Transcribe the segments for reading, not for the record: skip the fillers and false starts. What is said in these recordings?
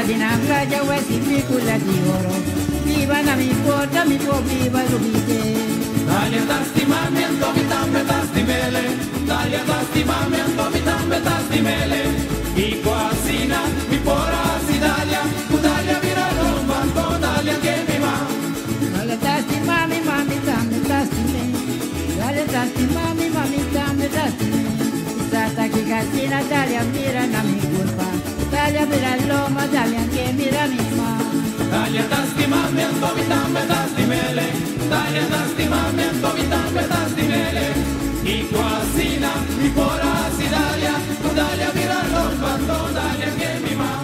Bula di na playa, wesi picula di oro. Viva na mi porta, mi po viva rubite. Dalia tastimamento, mi tambe tastimele. Dalia tastimamento, mi tambe tastimele. I quasina, mi pora si dalia, dalia mira lomba, dalia che mi ma. Dale tasti mami, mami, tambe tasti me. Dale tasti mami, mami, tambe tasti me. Sata ki casina, dalia mira na mi culpa. Dalia mira loma, dalia che mira mi ma. Dalia tastimamento, mi tambe tastimele. Dalia tastimamento, mi tambe tastimele. I quasina, mi pora si dalia, dalia mira lomba, dalia che mi ma.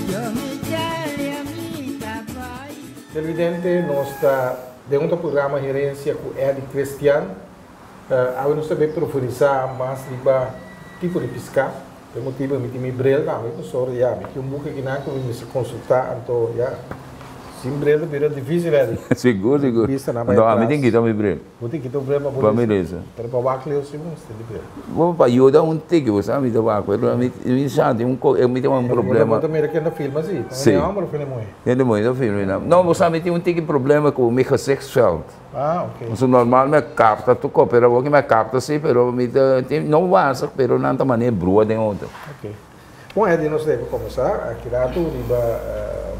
Yo mi dalia mi tabai. Televidente, nos ta den otro programa Herencia ku Eddy Christian. Awe nos ta bay profundisa mas riba tipo di pisca. E motibo mi tin mi bril tambe, pasobra ya mi tin un buki akinan ku mi mester konsultá, anto ya sin bril ta bira difísil, Eddy. Sigur, sigur. Bista nan bai Anto ami atras. tin kita mi bril. Bo tin kita un bril pa bo Pa mi lesa. lesa. Pero pa wak leu si bo mester di bril. Bo pa yuda un tiki, bo sa mi ta wak, pero mi mi sa tin un ko, mi tin un problema. Bo ta mira ken ta filma si? Si. Hende homber of hende muhé? Hende muhé ta filma nan. No, bo sa mi tin un tiki problema ku mi gezichtsveld. Ah, ok. Pasobra normal mi a kapta tur ko, pero awor ki mi a kapta si, pero mi ta tin, no wazig, pero nan ta manera brua den otro. Ok. Bon, Eddy, nos debe comenzá aki rato riba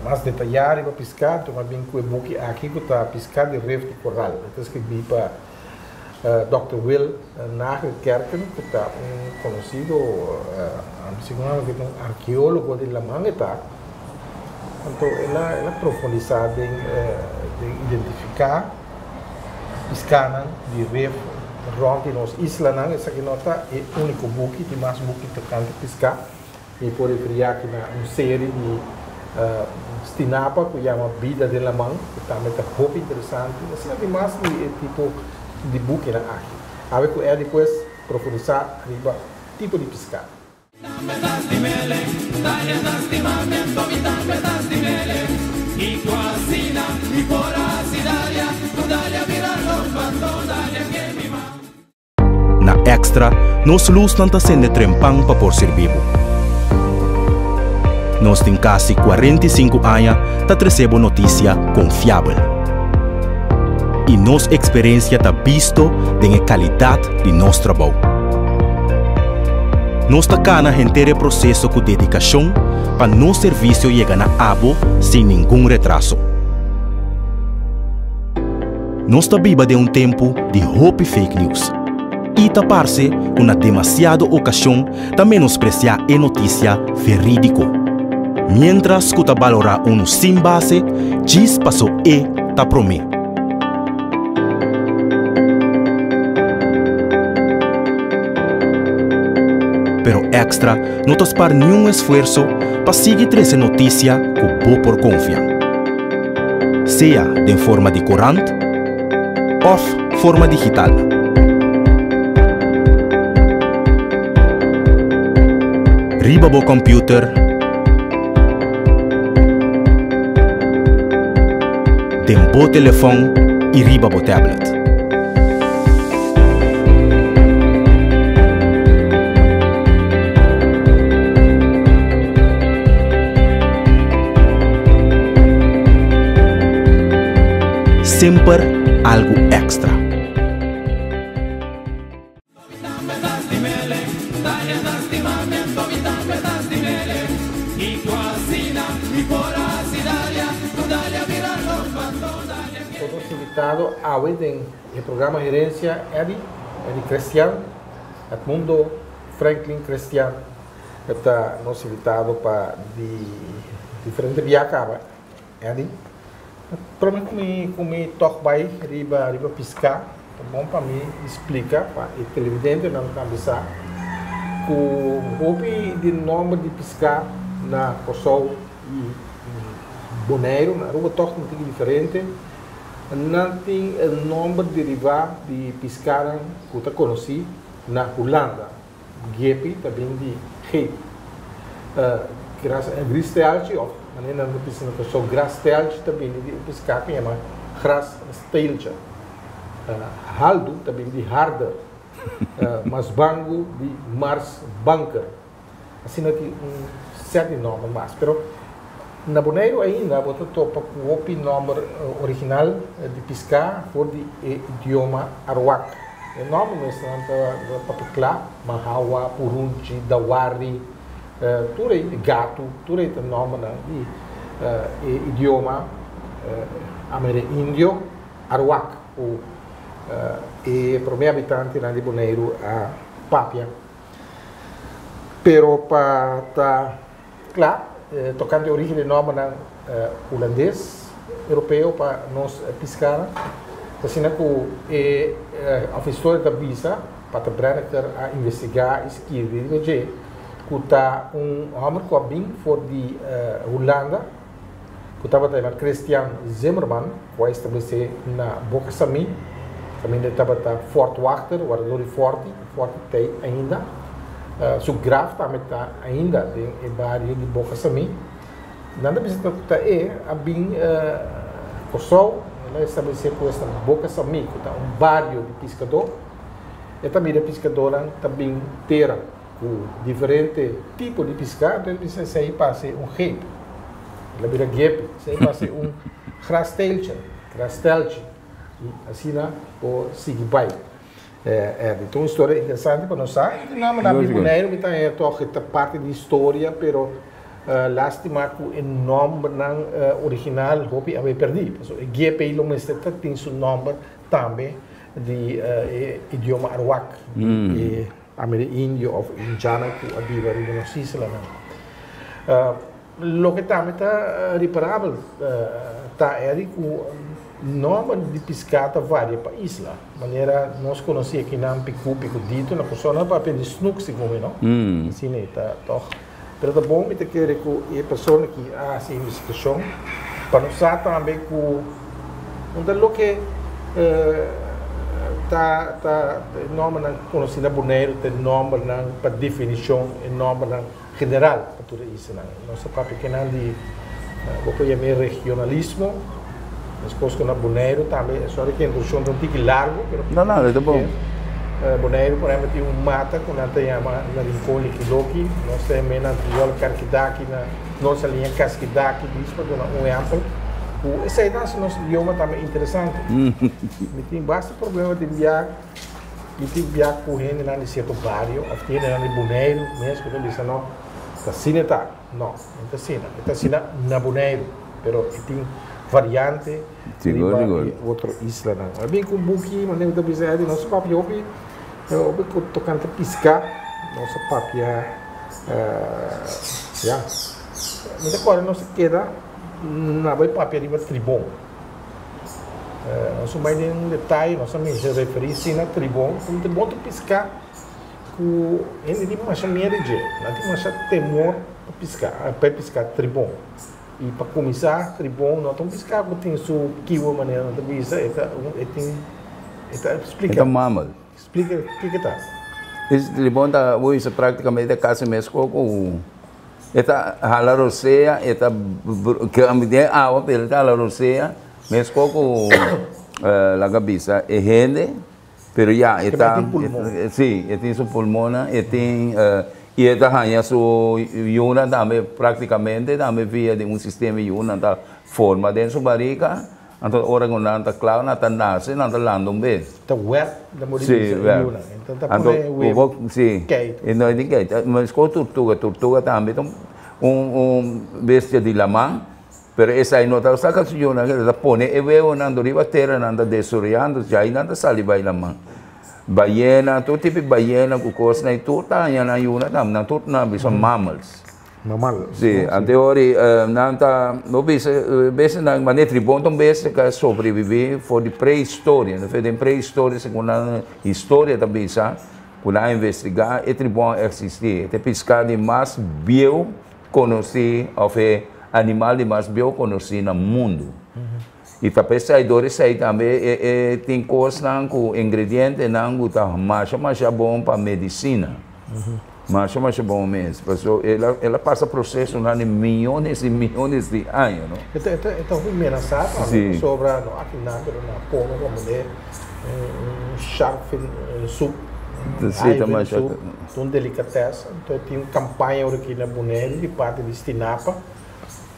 mas detayá riba piská, anto m'a bin ku e buki aki ku ta Piská di Rif di Koral. E ta skirbí pa Dòkter Wil Nagelkerken, ku ta un konosido, segun ami ku ta un arkeólogo di laman e ta. Anto el a el a profundisá den den identifiká piskanan di ref rònt di nos islanan. Esaki no ta e úniko buki, tin mas buki tokante piská. Mi por referí aki na un seri di Stinapa ku yama Bida den Laman, ku tambe ta hopi interesante. Asina tin mas di e tipo di bukinan aki. Awe ku Eddy pues profundisá riba tipo di piská. Na Extra, nos lusnan ta sende trempan pa por sirbi bo. Nos tin kasi 45 aña ta trese bo notisia konfiabel. I nos eksperensia ta bisto den e kalidat di nos trabou. Nos ta kana henter e proseso ku dedikashon pa nos servisio yega na abo sin ningun retraso. Nos ta biba den un tempu di hopi fake news i ta parse ku na demasiado okashon ta menospresiá e notisia verídiko, miéntras ku ta balorá unu sin base djis paso e ta promé. Pero Extra no ta spar niun esfuerso pa sigui trese notisia ku bo por konfia. Sea den forma di korant òf forma digital. Riba bo kòmpiuter, den bo telefòn i riba bo tablet. Semper algu èkstra. Nos invitado awe den e programa Herencia Eddy, Eddy Crestian, Edmundo Franklin Crestian ta nos invitado pa di diferente bia caba. Eddy, prome cu mi cu mi tog bay riba riba pisca, ta bon pa mi splica pa e televidentenan tambe sa cu hopi di nomber di pisca na Corsou y Boneiru, na Aruba tog un tiki diferente. Nan tin e nomber derivá di piskanan ku ta konosí na Hulanda. Gepi ta bin di geep. Gras, gristealchi òf manera nan ta bisa na Kòrsou grastelchi ta bini di un piská ku yama grassteeltje. Haldu ta bini di harder. Masbangu di marsbanker. Asina tin un sèt di nòmber mas. Pero. Na Boneiru ainda bo ta topa ku hopi nòmber original di piská for di e idioma Arwak. E nòmber mester nan ta papia kla, Mahawa, Purunchi, Dawari, tur ei, Gatu, tur ei ta nòmbernan di e idioma Amerindio Arwak ku e promé habitantenan di Boneiru a papia. Pero pa ta Kla, tokante origen di nòmbernan hulandes, europeo pa nos piskanan, ta asina ku e òf historia ta bisa, Pater Brenneker a investigá i skirbi riba dje, ku ta un hòmber ku a bin for di Hulanda, ku tabata yama Christian Zimmerman, ku a establesé na Boka Samí, kaminda e tabata fòrtwachter, wardador di fòrti, e fòrti t'ei ainda. Su graf tambe ta ainda den e bario di Boka Samí. Nan ta bisa ku ta e a bin Kòrsou, el a establesé pues na Boka Samí, ku ta un bario di piskadó. E ta mira piskadónan ta bin tera ku diferente tipo di piská, entonces bisa esei parse un geep. El a bira gepi, esei parse un grasteeltje, grasteltje, i asina por sigui bai. Erdi, ta un historia interesante pa nos sa. I nan a bin Boneiru, mi ta haña tòg e ta parti di historia, pero lástima ku e nòmbernan original hopi a bai pèrdí. Pasobra e gepi lo mester ta tin su nòmber tambe di e idioma Arwak, di e Amerindio òf Indiana ku a biba riba nos islanan. Loke tambe ta riparabel ta eri ku nòmber di piská ta varia pa isla. Manera nos konosí akinan piku, pikudito, na Kòrsou nan papia di snuk segun mi no. Asina e ta tòg. Pero ta bon mi ta kere ku e persona ki a hasi e investigashon pa nos sa tambe ku un ta loke ta ta e nòmbernan konosí na Boneiru ta e nòmbernan pa definishon e nòmbernan general pa tur e islanan. Nos ta papia kinan di bo por yam'é regionalismo, meskos ku na Boneiru tambe, sorry ku e introdushon ta un tiki largu, pero No, no, ta bon. Boneiru por ehempel tin un mata ku nan ta yama na Rincon Likiloki, nos ta yam'é na Antriol Karkidaki, na Noord Saliña Kaskidaki, dis pa duna un ehempel ku esei ta hasi nos idioma tambe interesante. Mi tin basta problema tin bia. Mi tin bia ku hendenan di sierto bario òf tin hendenan di Boneiru mes ku ta bisa no, ta asina e ta. No, no ta asina. E ta asina na Boneiru, pero e tin variante riba e otro islanan. A bin ku un buki, manera mi ta bisa Eddy, nos a papia hopi hopi ku tokante piská, nos a papia ya. Mi ta kòrda nos a keda na bai papia riba tribon. Nos a bai den un detaye, nos a mester referí si na tribon, un tribon ta piská ku hende tin masha miedu dje, nan tin masha temor pa piská, pa e piská tribon. I pa kuminsá tribon no ta un piská ku tin su kiwa manera nan ta bisa, e ta un e tin e ta E ta mamel. Splika kiko ta. E tribon ta usa praktikamente kasi meskos ku E ta hala rosea, e ta den awa pero e ta hala rosea meskos ku laga bisa e hende pero ya e ta si e tin su pulmonnan e tin i e ta haña su yunan tambe praktikamente tambe via di un sistema di yunan ta forma den su barika. Anto ora ku nan ta kla, nan ta nase, nan ta landa un bes. Ta wèp, nan por bisa e yunan. Anto ta pone e webu keitu. E no e di keitu. Meskos turtuga, turtuga tambe ta un bestia di laman, pero esei no ta saka su yunan, e ta pone e webunan riba tera, nan ta desoreando, djai nan ta sali bai laman. Bayena, tur tipo di bayena ku kosnan, tur ta haña nan yunan tambe, nan tur nan bisa mammals. Normal. Sí, ante ori nan ta, bo bisa, bes nan manera tribon ta un bestia ku a sobreviví for di prehistoria. No fe den prehistoria segun nan historia ta bisa ku nan a investigá e tribon a eksistí. E ta e piská di mas bieu konosí òf e animal di mas bieu konosí na mundu. I ta p'esei dor esei tambe e e tin kosnan ku ingredientenan ku ta masha masha bon pa medisina. Masha masha bon mes. Paso el a el a pasa prosesonan di miyones i miyones di aña no. E ta e ta e ta hopi menasá tambe pasobra no aki nan pero na Congo como de un shark fin soup, Sí, ta masha. Soup, ta un delikatès. Anto tin un kampaña ora aki na Boneiru di parti di Stinapa.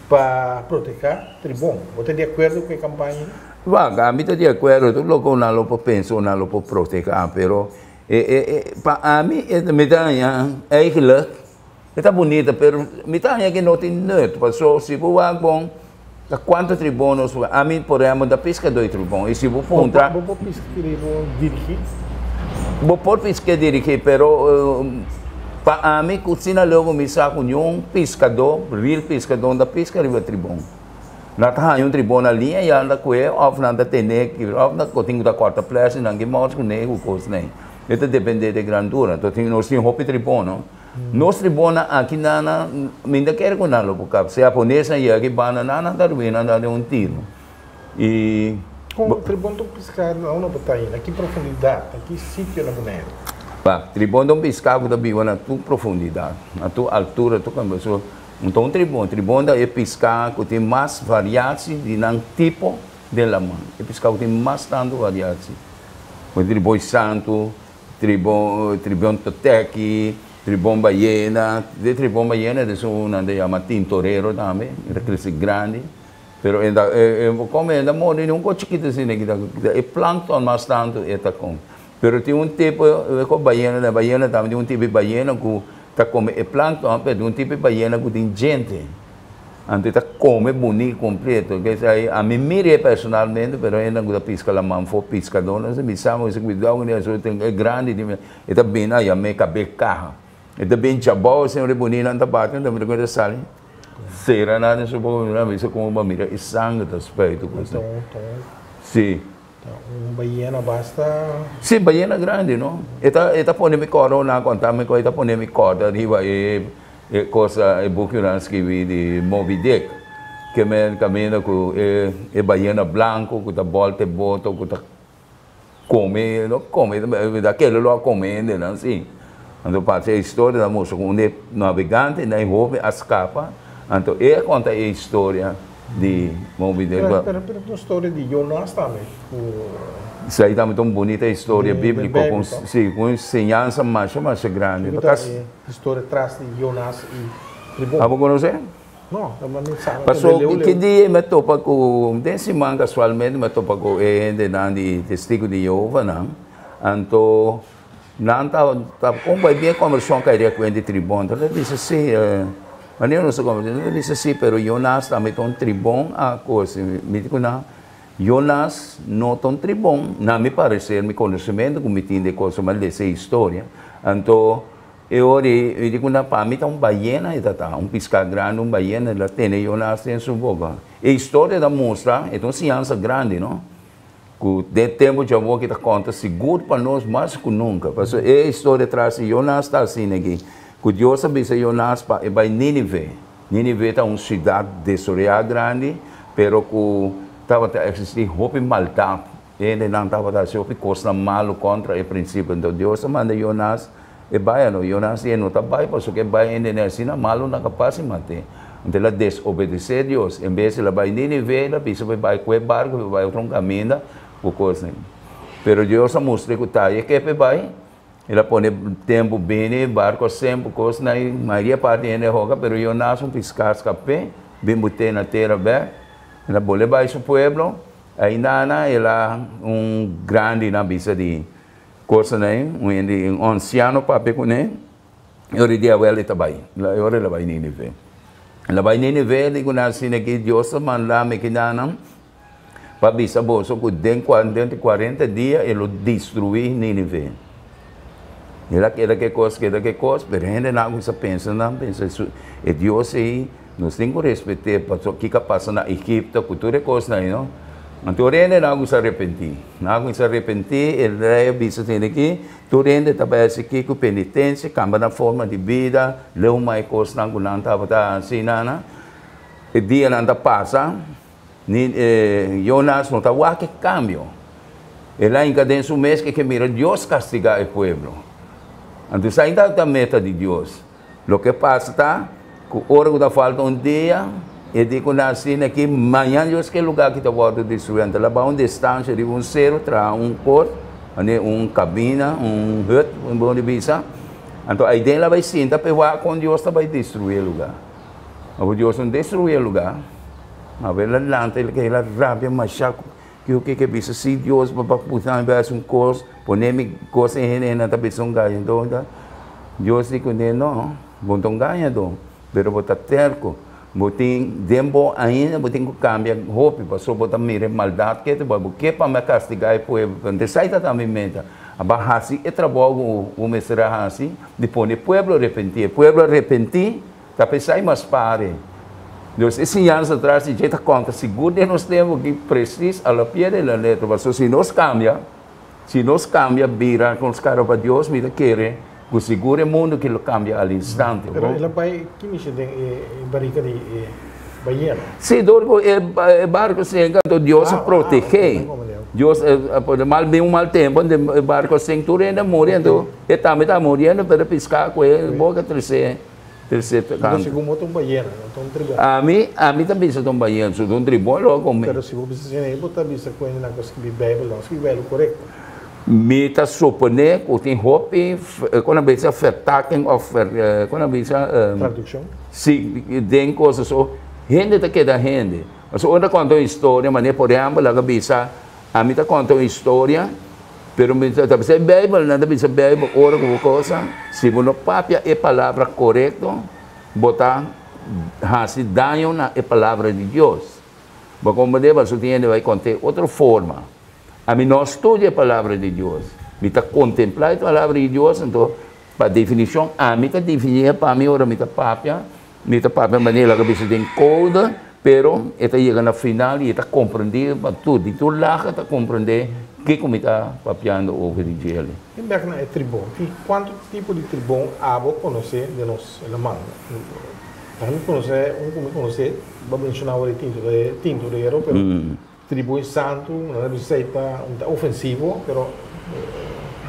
Pa protehá tribon. Bo ta di akuerdo ku e kampaña? Wak, ami ta di akuerdo, tur loke una lo por pensa una lo por protehá, pero e e e pa ami e mi ta haña eigenlijk e ta bunita pero mi ta haña ke no tin nut, paso si bo wak bon ta kuantu tribon nos por, ami por ehempel ta piskadó di tribon i si bo puntra. Bo por piska tribon dirigí? Bo por pisk'é dirigí, pero pa ami ku asina leu ku mi sa ku niun piskadó, real piskadó, no ta piska riba tribon. Nan ta haña un tribon na liña i anda ku e òf nan ta tene òf nan tin ku ta kòrta plèstik nan ke mòrs kuné ku kosnan ei. E ta dependé di e grandura. Enton tin nos tin hopi tribon no. Nos tribonnan aki nan nan mi ta kere ku nan lo por kap. Si haponesnan yega aki banda nan nan ta ruina nan den un tiro. I. Kon tribon ta un piská na unda bo ta bai? Na ki profundidat? Na ki sitio na Boneiru? Wak, tribon ta un piská ku ta biba na tur profundidat, na tur altura, tur kambio. So, un ta un tribon. Tribon ta e piská ku tin mas variasi di nan tipo den laman. E piská ku tin mas tantu variasi. Bo tin tribon santu, tribon, tribon totèki, tribon bayena. De tribon bayena ta esun nan ta yama tintorero tambe, e ta krese grandi. Pero e ta e come e ta morde un poco chikito asina ki ta e plankton mas tanto e ta come. Pero tin un tipo e ko bayena ta bayena tambe tin un tipo di bayena ku ta come e plankton pero tin un tipo di bayena ku tin djente. Anto e ta come buni completo. Kese ami mira personalmente pero hende ku ta piska laman for piskadó nan sa bisa mi cuidado ku esei e grandi e ta bini aya me kabe kaha. E ta bin chabou asina ora e buni nan ta bati nan ta mira ku e ta sali. Sera nan den su boca mi a bisa como bo a mira e sanger ta spuit cu esey. Si. Ta un bayena basta. Si, bayena grandi no. E ta e ta pone mi corda una conta mi cu e ta pone mi corda riba e e cosa e buki nan scribi di Moby Dick. Ke men caminda cu e e bayena blanco cu ta bolta e boto cu ta Come, no come, da kende lo a come hendenan si. Anto parse e historia ta mustra ku un di e nabegantenan e hopi a skapa, anto e a konta e historia di Moby Dick. Pero, pero, pero un storia di Jonas tambe ku. Esei tambe ta un bunita historia bíbliko ku, si, ku un enseñansa masha masha grandi. Kiko ta e historia tras di Jonas i tribon? Abo konosé? No, ta manda un sala Paso ki dia mi a topa ku, den siman kasualmente mi a topa ku e hendenan di Testigo di Jehovanan, anto nan ta ta kon bai bien kombersashon kai riba kuenta di tribon, nan ta bisa si, manera nos ta kombersa, nan ta bisa si, pero Jonas tambe ta un tribon a kos, mi di ku nan, Jonas no ta un tribon, na mi pareser, mi konosementu ku mi tin di e kos, mi a lesa e historia, anto E ora ei, mi di ku nan, Pa mi ta un bayena e ta ta, un piská grandi, un bayena, el a tene Jonas den su boka. E historia ta mustra, e ta un siñansa grandi, no? Ku den tempu djawo aki ta konta sigur pa nos mas ku nunka. Pasobra e historia tras di Jonas ta asina aki, ku Dios a bisa Jonas pa e bai Nínive. Nínive ta un siudat desoreá grandi, pero ku tabata eksistí hopi maldat. Hendenan tabata hasi hopi kosnan malu kontra e prinsipio. Anto Dios a manda Jonas E bai ano, Jonas di e no ta bai pasobra e bai hende ne asina malu nan kapas di mat'é. Anto el a desobedesé Dios. En bes el a bai Ninive, el a bisa pa e bai ku e barku, pa e bai otro un kaminda ku kosnan. Pero Dios a mustr'é ku ta e ke pa e bai. El a pone tempu bini, barku a sempu kosnan i mayoria parti hende a hoga, pero Jonas un piská skap'é, bin but'é na tera bèk. El a bolbe bai su pueblo. Ainda el a un grandi nan bisa di Cosa ei, un hende, un ansiano papia kuné, e ora di awel e ta bai, e ora el a bai Nínive. El a bai Nínive, di ku nan asina ki Dios a manda mi kidanan pa bisa boso ku den dentro di kuarenta dia e lo destruí Nínive. El a keda ke kos, keda ke kos, pero hendenan a kuminsá pensa, nan pensa e Dios ei Nos tin ku respet'é pasobra kiko a pasa na Egipto ku tur e kosnan ei, no? Anto tur hende nan a kuminsá arepentí. Nan a kuminsá arepentí, e rei a bisa esei aki, tur hende ta bai hasi kiko penitensia, kambia nan forma di bida, leu mas e kosnan ku nan tabata hasi nan. E dianan ta pasa, ni Jonas no ta wak e kambio. El a hinka den su mes ke ke mira Dios kastigá e pueblo. Anto esei ta meta di Dios. Loke pasa ta ku ora ku ta falta un dia, e di ku nan asina aki, mañan Dios ke lugar ki ta wòrdu destruí. Anto el a bai un distansia riba un seru, traha un kort, manera un kabina, un hut, bo di bisa. Anto aiden el a bai sinta pa e wak kon Dios ta bai destruí e lugar. Ma Dios no destruí e lugá. Ma el a lanta, el a rabia mashá ku ke bisa, si Dios bo a puta mi hasi un kos, pone mi kos den hende, nan ta bisa un gañadó. Dios di kuné, No, bo no ta un gañadó, pero bo ta terko. Bo tin den bo ainda, bo tin ku kambia hopi, pasobra bo ta mira e maldat ke ta bo, bo ke pa mi a kastigá e pueblo, pero esei ta ta mi meta. Aba hasi e trabou ku bo mester a hasi di pone e pueblo arepentí. E pueblo arepentí ta p'esei mas pare. Dus e siñansa tras di dje ta konta sigur den nos tempu aki presis a la pie de la letra. Pasobra si nos kambia, si nos kambia bira nos kara pa Dios, mi ta kere ku sigur e mundu aki lo kambia al instante. Pero el a bai ki mishi den e barika di e bayena? Sí, dor ku e barku senka, anto Dios a protegé. Dios a pone mal bin un mal tempu, anto e barku a sink, tur hende a muri, anto e tambe ta muriendo, pero e piská ku e boka tresé, tresé Anto kantu. segun bo ta un bayena, no ta un tribon? Ami, ami ta bisa ta un bayena, su ta un tribon lo a kome. Pero si bo bisa asina, bo ta bisa ku hendenan ku a skibi Beibel no a skibi Beibel korekto. Mi ta suponé ku tin hopi, kon a bisa, vertaking òf ver, kon a bisa? Tradukshon? Si, den kos aso, hende ta keda hende. Pasobra ora ta konta un historia, manera por ehèmpel laga bisa, ami ta konta un historia, pero mi ta bisa e Beibel, nan ta bisa Beibel ora ku bo kosa, si bo no papia e palabra korekto, bo ta hasi daño na e palabra di Dios. Bo komprendé? Pasobra tin hende bai kont'é otro forma. Ami no studia e Palabra di Dios. Mi ta kontemplá e Palabra di Dios, anto pa definishon ami ta definié pa mi ora mi ta papia, mi ta papia manera ku a bisa den kode, pero e ta yega na final i e ta komprendé pa tur, di tur laga ta komprendé kiko mi ta papiando over di djele. Tin bek na e tribon. Ki kuantu tipo di tribon abo konosé den nos laman? Mi konosé un ku mi konosé, bo a menshoná awor e tintorero, pero. Tribui Santu, nan ta bisa esei ta un ta ofensivo, pero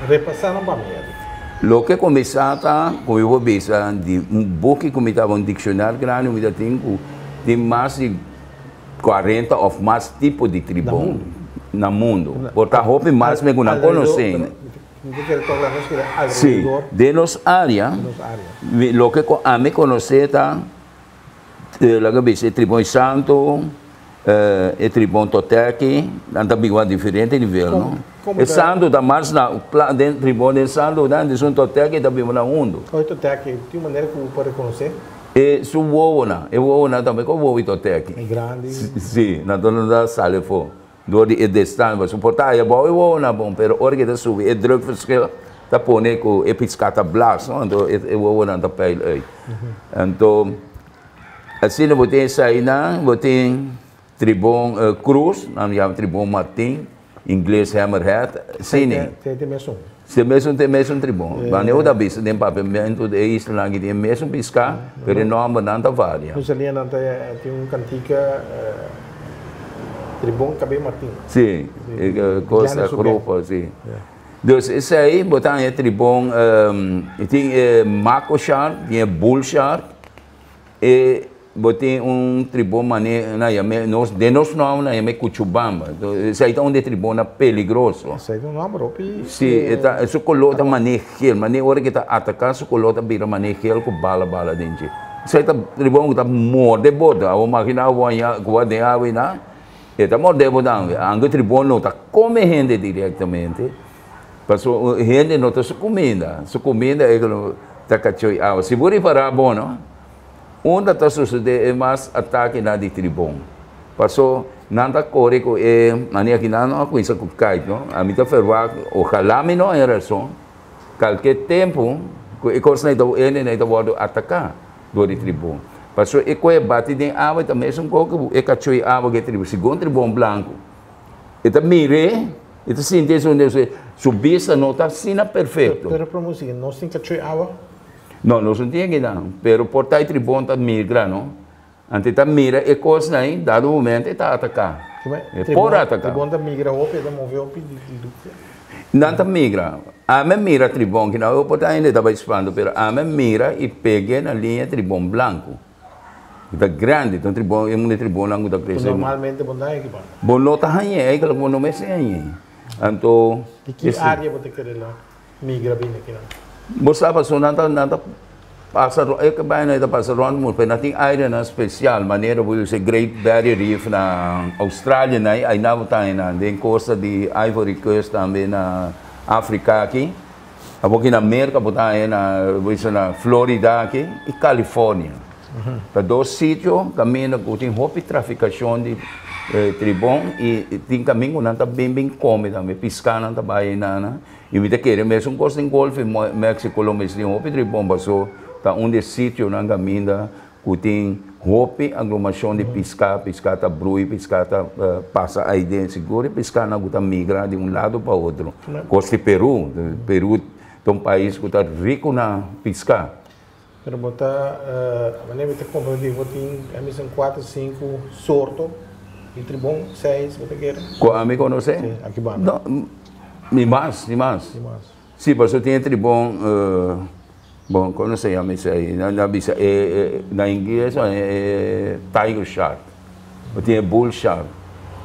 repasá nan pa mi Eddie. Loke ku mi sa ta, ku mi por bisa di un buki ku mi tabata, un dikshonal grandi ku mi ta tin ku tin mas di kuarenta òf mas tipo di tribon na mundu. Por ta hopi mas mi ku nan konosé. Sí, den nos área, loke ku ami konosé ta. Laga bisa e tribon santo, e tribon toteki, nan ta biba diferente nivel, no? E santo ta mas na den tribon den santo dan esun toteki ta biba na hundu. Oi toteki, tin un manera ku bo por rekonosé? E su wowonan, e wowonan tambe kon wowo di toteki. E grandi. Si, nan ta sali afó. Dor di e distancia, pasobra por ta aya bou e wowonan bon, pero ora ku e ta subi e drukverschil ta pone ku e piská ta blas, no? Anto e wowonan ta peil uit. Anto asina bo tin esainan, bo tin tribon krus, nan yama tribon martin, ingles hammerhead, asina. Te e mesun? Si e mesun, te e mesun tribon. Wanneer bo ta bisa den papiamentu di e islanan aki tin e mesun piská, pero e nòmbernan ta varia. Nos alianan ta tin un kantika Tribon Kabé Martin. Si, e kos grupo, si. Dus esei bo ta haña tribon, tin e mako shark, tin e bull shark, E bo tin un tribon mane nan yam'e nos den nos nòmber nan yam'e kuchubamba esei ta un di e tribonnan peligroso. Esei ta un nòmber hopi. Si e ta su koló ta mane gel mane ora ke ta ataká su koló ta bira mane gel ku bala bala den dje esei ta tribon ku ta morde bo ta abo magina bo haña ku bo a den awa einan e ta morde bo tambe anke tribon no ta kome hende direktamente pasobra hende no ta su kuminda su kuminda e ta kachó i awa si bo ripará bo no. Unda ta sucede e mas atakenan di tribon? Paso nan ta core cu e mania aki nan no a cuminsa cu kite no. Ami ta ferwagt, ojalá mi no haña razon, calke tempo cu e cosnan ta hende nan ta wordo ataca door di tribon. Paso e coe bati den awa ta mesun co cu e cacho e awa cu e tribon, segun tribon blanco. E ta mir'é, e ta sinti esun, su bista no ta asina perfecto. Pero promo sigui, nos tin cacho e awa? No, nos no tin akinan, pero por ta e tribon ta migra, no? Anto e ta mira e kosnan ei, dado momento e ta ataká. E por ataká. Tribon ta migra hopi, e ta move hopi di lugá. Nan ta migra. Ami a mira tribon kinan, eu por ta ainda e ta bai spanta, pero ami a mira i peg'e na liña tribon blanku. E ta grandi, ta un tribon, e un di tribonnan ku ta krese. Normalmente bo no ta haña aki banda. Bo no ta hañ'e, ei bo no mester hañ'e. Anto. Di ki área bo ta kere la? Migra bini akinan. Bo sa pasobra nan ta nan ta. Pasa e kabayanan ei ta pasa rònt mundu, pero nan tin airenan spesial, manera bo bisa Great Barrier Reef na Australia nan ei, nan bo ta haña nan den kosta di Ivory Coast tambe na Afrika aki, abo aki na Merka bo ta haña na bo bisa na Florida aki i California. Ta dos sitio kaminda ku tin hopi trafikashon di tribon i tin kaminda ku nan ta bin bin kome tambe, piskanan ta bai einan. I mi ta kere mesun kos den Golf di Mexico lo mes tin hopi tribon paso ta un di e sitionan kaminda ku tin hopi aglomashon di piská, piská ta brui, piská ta pasa aiden, sigur e piskanan ku ta migra di un lado pa otro. Kos di Peru, Peru ta un pais ku ta riku na piská. Pero bo ta, manera mi ta komprendí, bo tin a misa un kuater, sinku sorto di tribon, seis, bo ta kere? Ku ami konosé? Sí, aki banda. No, mi mas, mi mas. Mi mas. Sí, pasobra tin e tribon, bon, kono se yama esei? Nan a bisa e, na ingles e tiger shark, bo tin e bull shark,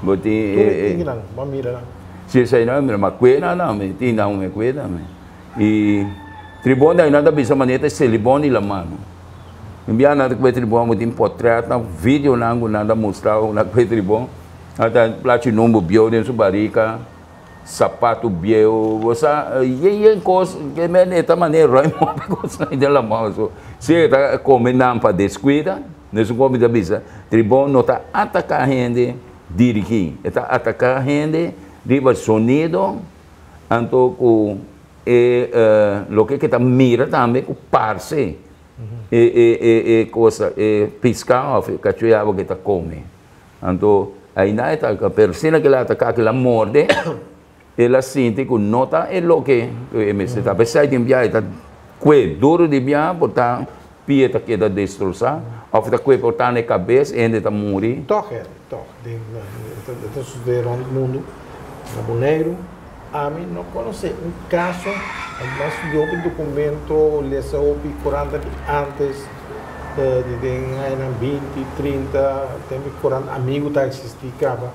bo tin e. Tur e tin nan, bo a mira nan? Sí, esei nan a mira, ma kue nan nan, mi tin nan mi kue tambe. I tribon di ainan ta bisa manera ta e selibon di laman. Un bia nan ta kue tribon bo tin potretnan, videonan ku nan ta mustra ku nan kue tribon. Nan ta plachi number bieu den su barika, sapatu bieu, bo sa yen yen kos ke men e ta manera ruim hopi kosnan den laman. So si e ta kome nan pa deskuida, mesun kon mi ta bisa tribon no ta ataka hende dirigí, e ta ataka hende riba sonido. Anto ku e loke ke ta mira tambe ku parse e e e e cosa e piská òf e kachuyawa ke ta kome. Anto ainda e ta pero asina ke el a ataká ke el a morde el a sinti ku no ta e loke ku e mester ta. P'esei tin biaha e ta kue duru di biaha por ta pia ta keda destrosá òf ta kue por ta na e kabes e hende ta muri. Tòg hende, tòg den e ta sucede rònt mundu. Na Boneiru ami no konosé un kaso, ademas studia hopi dokumento, lesa hopi koranta di ántes, di den añanan binti, trinta, tempu ku korant Amigu ta eksistí kaba.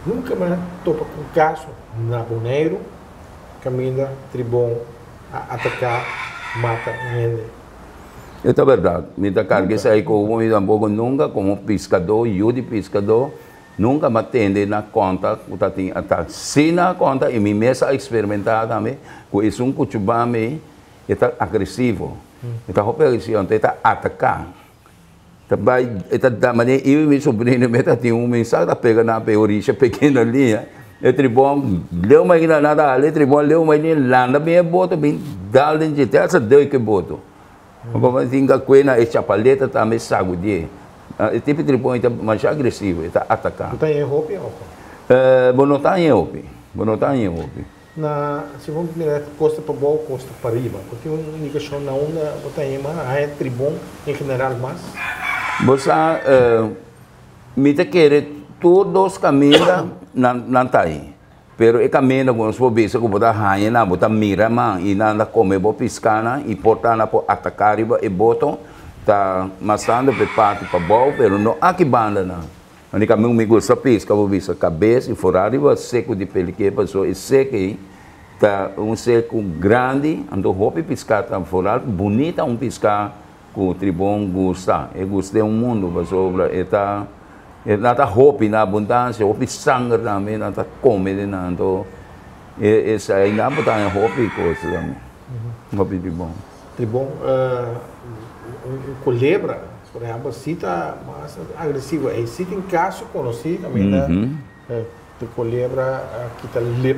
Nunka mi a topa ku un kaso na Boneiru kaminda tribon a ataká mata un hende. E ta bèrdat. Mi ta karga esei ku mi tampoko nunka komo piskadó, yu di piskadó, nunka mi a tende na konta ku ta tin atak. Si nan a konta i mi mes a eksperimentá tambe ku esun kuchubami e ta agresivo. E ta hopi agresivo, anto e ta ataká. Ta bai e ta da manera i mi sobrino mi ta tin un mensahe ta pega na pe orisha pequeno liña e tribon leu mai kina nan ta hala e tribon leu mai liña landa bin e boto bin dal den dje te hasta duik e boto pasobra tin ka kue na e chapaleta tambe sagudie e tipo di tribon ta masha agresivo e ta ataka. Bo ta haña e hopi of? Bo no ta haña e hopi bo no ta haña e hopi. Na si bo mira kosta pa bou, kosta pa riba. Bo tin un indikashon na unda bo ta hema haña tribon en general mas? Bo sa, mi ta kere tur dos kaminda nan nan ta ei. Pero e kaminda ku nos por bisa ku bo ta haña nan, bo ta mira man i nan ta kome bo piskanan i por ta nan por ataká riba e boto ta mas tantu pa e parti pa bou, pero no aki banda nan. Mané mi mi gusta pisca bo bisa cabes y fora riba seco di peliké paso e seco ei ta un seco grandi anto hopi pisca ta foral bunita un pisca cu tribon gusta e gusta den un mundo pasobra e ta e nan ta hopi na abundancia hopi sanger tambe nan ta come den nan anto e esai nan bo ta haña hopi cos tambe hopi tribon. Tribon un culebra Por ehempel, si ta mas agresivo, ei si tin caso conoci caminda de colebra a kita lip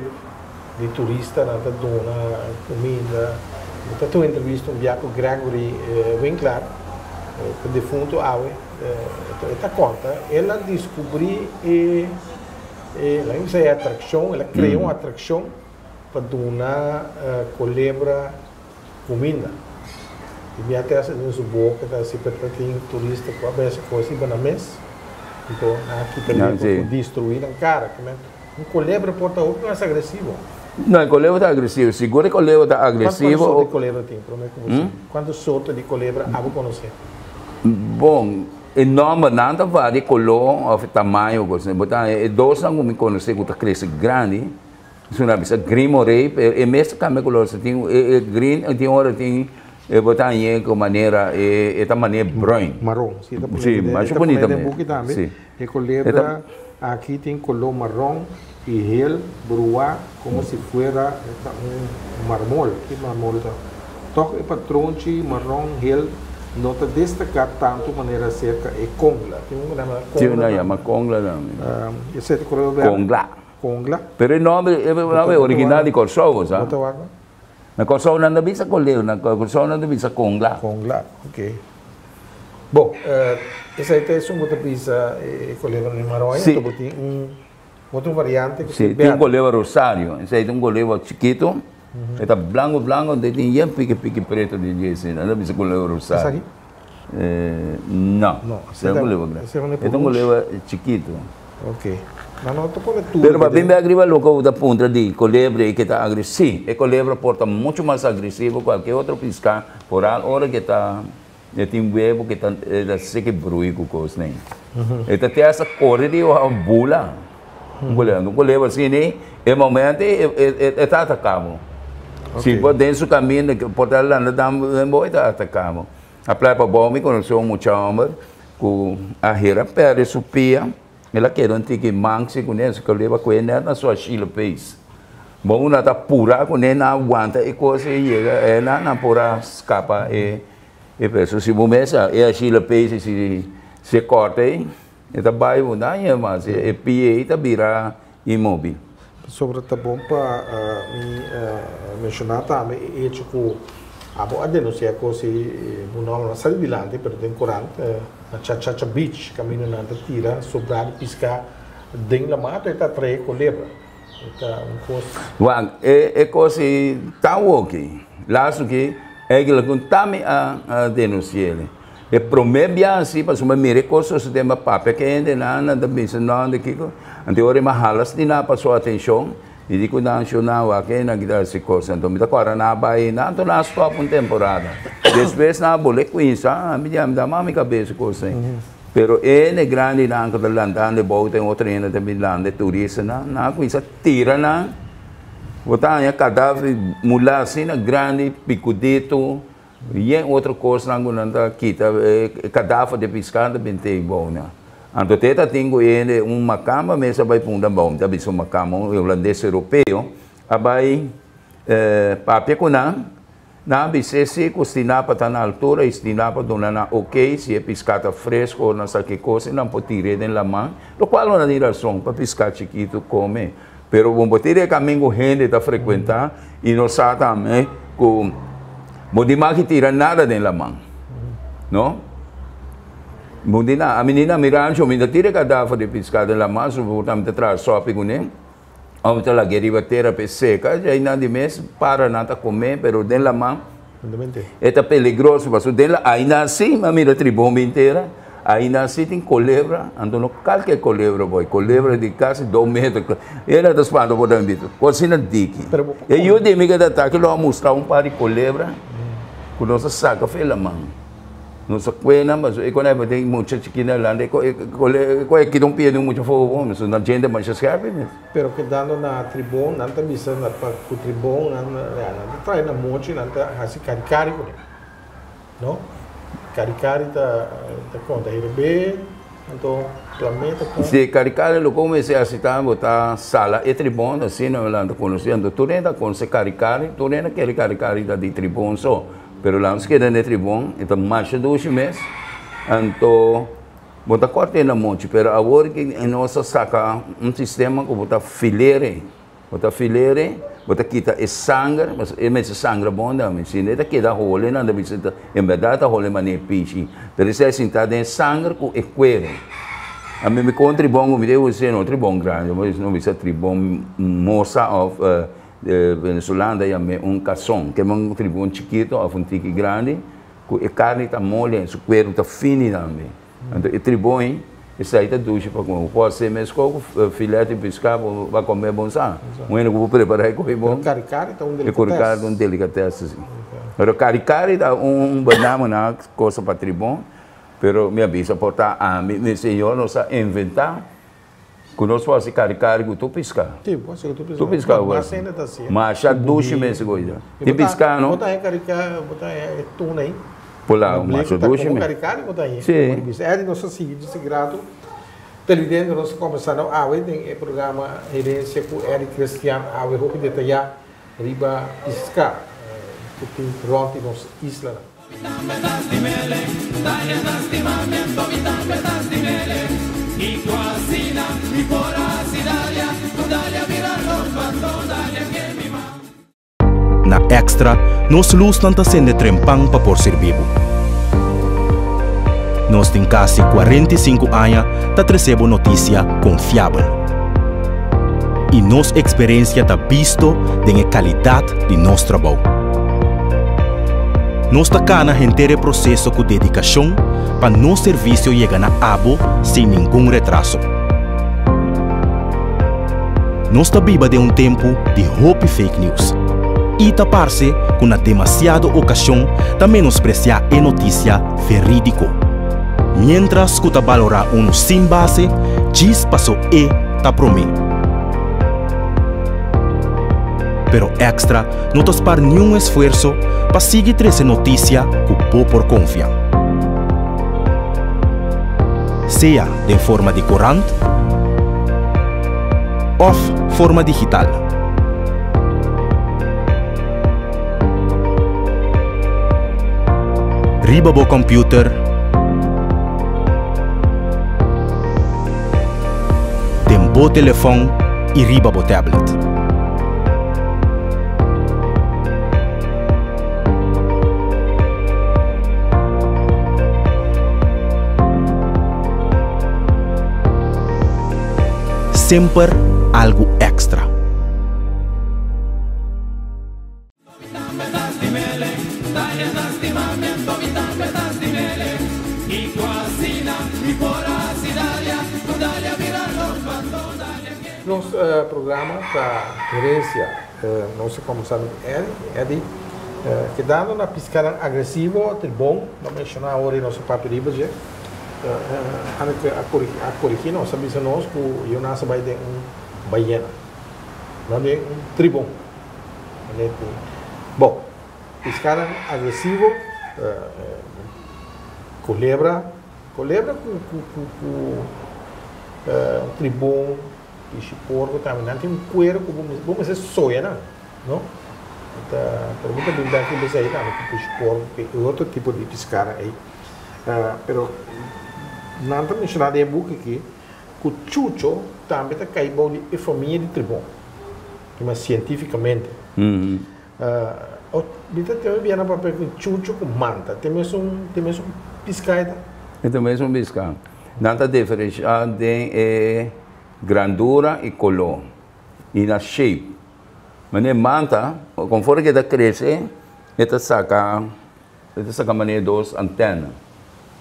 di turistanan ta duna cuminda. Mi ta tuma entrevista un bia cu Gregory Winklaar, cu defunto awe, e ta conta, el a descubri e, laga mi bisa e atraccion, el a crea un atraccion pa duna colebra Cuminda. Y mi a testa den su boca ta haci pero ta tin turista cu a besa cos riba nan mes. Anto nan a kita ley cu destrui nan cara. Un colebra por ta hopi mas agresivo. No, e colebra ta agresivo. Sigur e colebra ta agresivo. Cuanto sorto di colebra tin prome cu bo sa? Cuanto sorto di colebra abo conoce? Bon, e nomber nan ta varia color of tamaño cos. Bo ta e dosnan cu mi conoce cu ta crece grandi. Su na bisa green morey pero e mes ta cambia color si tin e green tin ora tin E bo ta hañ'é ku manera e ta manera bruin. Maron, si, e ta pone Sí, masha bunita den mes. buki tambe. Sí. E kolebra aki tin koló maron i hel bruá komo si fuera e ta un marmol. Ki marmol ta? Tòg e patronchi maron hel no ta destaká tantu manera serka e kongla. Tin un ku nan yama Sí, kongla nan tambe. yama kongla tambe. Esei ta koló bèrdè? Kongla. Kongla. Pero e nòmber, e nòmber original di Kòrsou, bo sa. Bo ta wak? Na Kòrsou nan ta bisa koleu, na Kòrsou nan ta bisa kongla. Kongla, ok. Bon, esei ta esun ku ta bisa e kolebra di Maroña, Sí. anto bo tin un otro variante ku Sí, ta tin un bèrdè. kolebra rosario, esei ta un kolebra chikitu, e ta blanku blanku, anto e tin yen piki piki pretu den dje asina, nan ta bisa kolebra rosario. Esaki? No, No, esei ta un kolebra grandi. esei E ta un kolebra chikitu. Ok. Ma no ta pone tur Pero pa den. bin bek riba loke bo ta puntra di kolebra ei ke ta agresi. E kolebra por ta muchu mas agresivo ku kualke otro piská koral ora ke ta e tin webo ke ta e ta siki brui ku kosnan. E ta te hasta kore riba òf bula. Un kolebra, un kolebra asina ei e momento ei e e ta ataka bo. Si bo den su kaminda por ta landa den bo e ta ataka bo. A playa pabou mi konosé un mucha hòmber ku a hera pèrdè su pia, el a keda un tiki manksi kuné, su koleba ku e nèt na su Achille pees. Bon una ta purá kuné, nan a wanta e kos ei yega, e nan nan por a skapa e e peso. Si bo mes a e Achille pees ei si si e kòrta ei, e ta bai bo daña mas, e pia ei ta bira inmóbil. Pasobra ta bon pa mi menshoná tambe e echo ku abo a denunsiá kos i bo nòmber no a sali dilanti, pero den korant na Chachacha Beach kaminda nan ta tira sobrá di piská den lamá ta e ta atraé kolebra. E ta un kos. Wak, e kos ei ta woki. Laatste ki eigenlijk un ta mi a denunsi'é. E promé bia asi pasobra mi mira e kos sosodé mi a papia ku e hendenan nan ta bisa no di kiko anto ora mi a hala asina pa su atenshon mi di ku nan sho nan wak e nan kita hasi kos anto mi ta kòrda nan a bai nan anto nan a stòp un temporada despues nan a bole kuinsa mi di a mi ta mami kabes e kos ei pero e hende grandinan ku ta lantando e bouta e otro hende ta bin lanta e turistanan nan a kuinsa tira nan bo ta haña kadaver mulá asina grandi pikudito. Yen otro kosnan ku nan ta kita e kadaver di piská ta bin tei bou nan. Anto te ta tin ku hende un makamba mes a bai punda bou, mi ta bisa un makamba, un holandes europeo a bai papia ku nan, nan a bis'é si ku stinapa ta na altura i stinapa duna nan ok si e piská ta fresko o nan sa ki kos i nan por tir'é den laman, lokual nan tin rason pa piská chikitu kome. Pero bo por tira e kamin ku hende ta frekuentá i no sa tambe ku bo di maki tira nada den laman. No? Bo di na, ami ni na mi rancho mi ta tira e kadaver di piská den laman, so bo ta mi ta traha sòpi kuné, òf mi ta lag'é riba tera pa e seka, djei nan di mes para nan ta komé, pero den laman E ta peligroso pasobra den la aina si mi a mira tribon bin tera, aina si tin kolebra, anto no kalke kolebra boy, kolebra di kasi dos meter, e la ta spanta por ta bita, ku asina diki. E yu di mi ke ta atake lo a mustra un par di kolebra ku nos a saka for e laman. Nos a kue nan pasobra e konai tin mucha chikito na landa e koe kita un pia di un mucha fogo bon, pasobra nan djente masha skerpi mes. Pero kedando na tribon, nan ta bisa na pa ku tribon nan ya nan ta trae na mochi nan ta hasi karikari kuné. No? Karikari ta ta konta herebé, anto plamé ta kon. Si karikari lo kon mester hasi ta bo ta sala e tribon asina nan ta konosé anto tur hende ta konosé karikari tur hende kere karikari ta di tribon so pero lanos keda na e tribon e ta masha dushi mes anto. Bo ta kòrt'é na mochi, pero awor ki nos a saka un sistema ku bo ta filer'é. Bo ta filer'é, bo ta kita e sanger, pasobra e mester sangra bon tambe, si no e ta keda hole nan ta bisa ta en bèrdat ta hole manera pishi, pero esei a sinta den e sanger ku e kuero. Ami mi kon tribon ku mi ta usa no tribon grandi, no bisa tribon mosa òf venezolano ta yam'é un kason, ke un tribon chikito òf un tiki grandi. Ku e karni ta moli en su kueru ta fini tambe. Anto e tribon esei ta dushi pa kome. Bo por hasi meskos ku filet di piská bo ba kome bon sa. Un hende ku por prepará e kohe bon. Pero karikari ta un E karikari ta un delikates si. Pero karikari ta un banamana kosa pa tribon, pero mi a bisa por ta ami, mi señor nos a inventá. Ku nos por hasi kari kari ku tur piská. Sí, por hasi ku tur piská. Tur piská por hasi. Mas hende ta hasi. Masha dushi mes ku ita. Tin piská no? Bo ta haña kari kari, bo ta haña e tuna ei. Por la masha dushi mes. Kari kari bo ta haña. Sí. Eddie nos a sigui djis grato. Televidente nos a kombersá nou awe den e programa Herencia ku Eddie Christian awe hopi detayá riba piská ku tin rònt di nos islanan. Na Extra, nos lusnan ta sende trempan pa por sirbi bo. Nos tin kasi 45 aña ta trese bo notisia konfiabel. I nos eksperensia ta bisto den e kalidat di nos trabou. Nos ta kana henter e proseso ku dedikashon pa nos servisio yega na abo sin ningun retraso. Nos ta biba den un tempu di hopi fake news i ta parse ku na demasiado okashon ta menospresiá e notisia verídiko. Miéntras ku ta balorá unu sin base djis paso e ta promé. Pero Extra no ta spar niun esfuerso pa sigui trese notisia ku bo por konfia. Sea den forma di korant òf forma digital. Riba bo kòmpiuter, den bo telefòn i riba bo tablet. Semper algu èkstra. Nos programa ta Herencia. Nos a combersa cu Eddie. Eddie, kedando na piscanan agresivo, tribon, no menciona awor y nos a papia riba dje. Anneke a corigi nos, a bisa nos cu Jonas a bay den un bayena, no den un tribon. Bon, piscanan agresivo, culebra, culebra cu tribon, pishi porco tambe, nan tin un cuero cu bo mester soya nan, no? Pero mi ta bin bek riba esey tambe cu pishi porco, cu e otro tipo di piscanan ey. Pero nan ta menciona den e buki aki cu chucho tambe ta cay bou di e famia di tribon, mas cientificamente. Mi ta teme bia na papia cu chucho cu manta, te mesun te mesun pisca e ta? E ta mesun pisca. Nan ta diferencia den e grandura y color y na shape. Manera manta, conforme cu e ta crece, e ta saca E ta saca manera dos antena.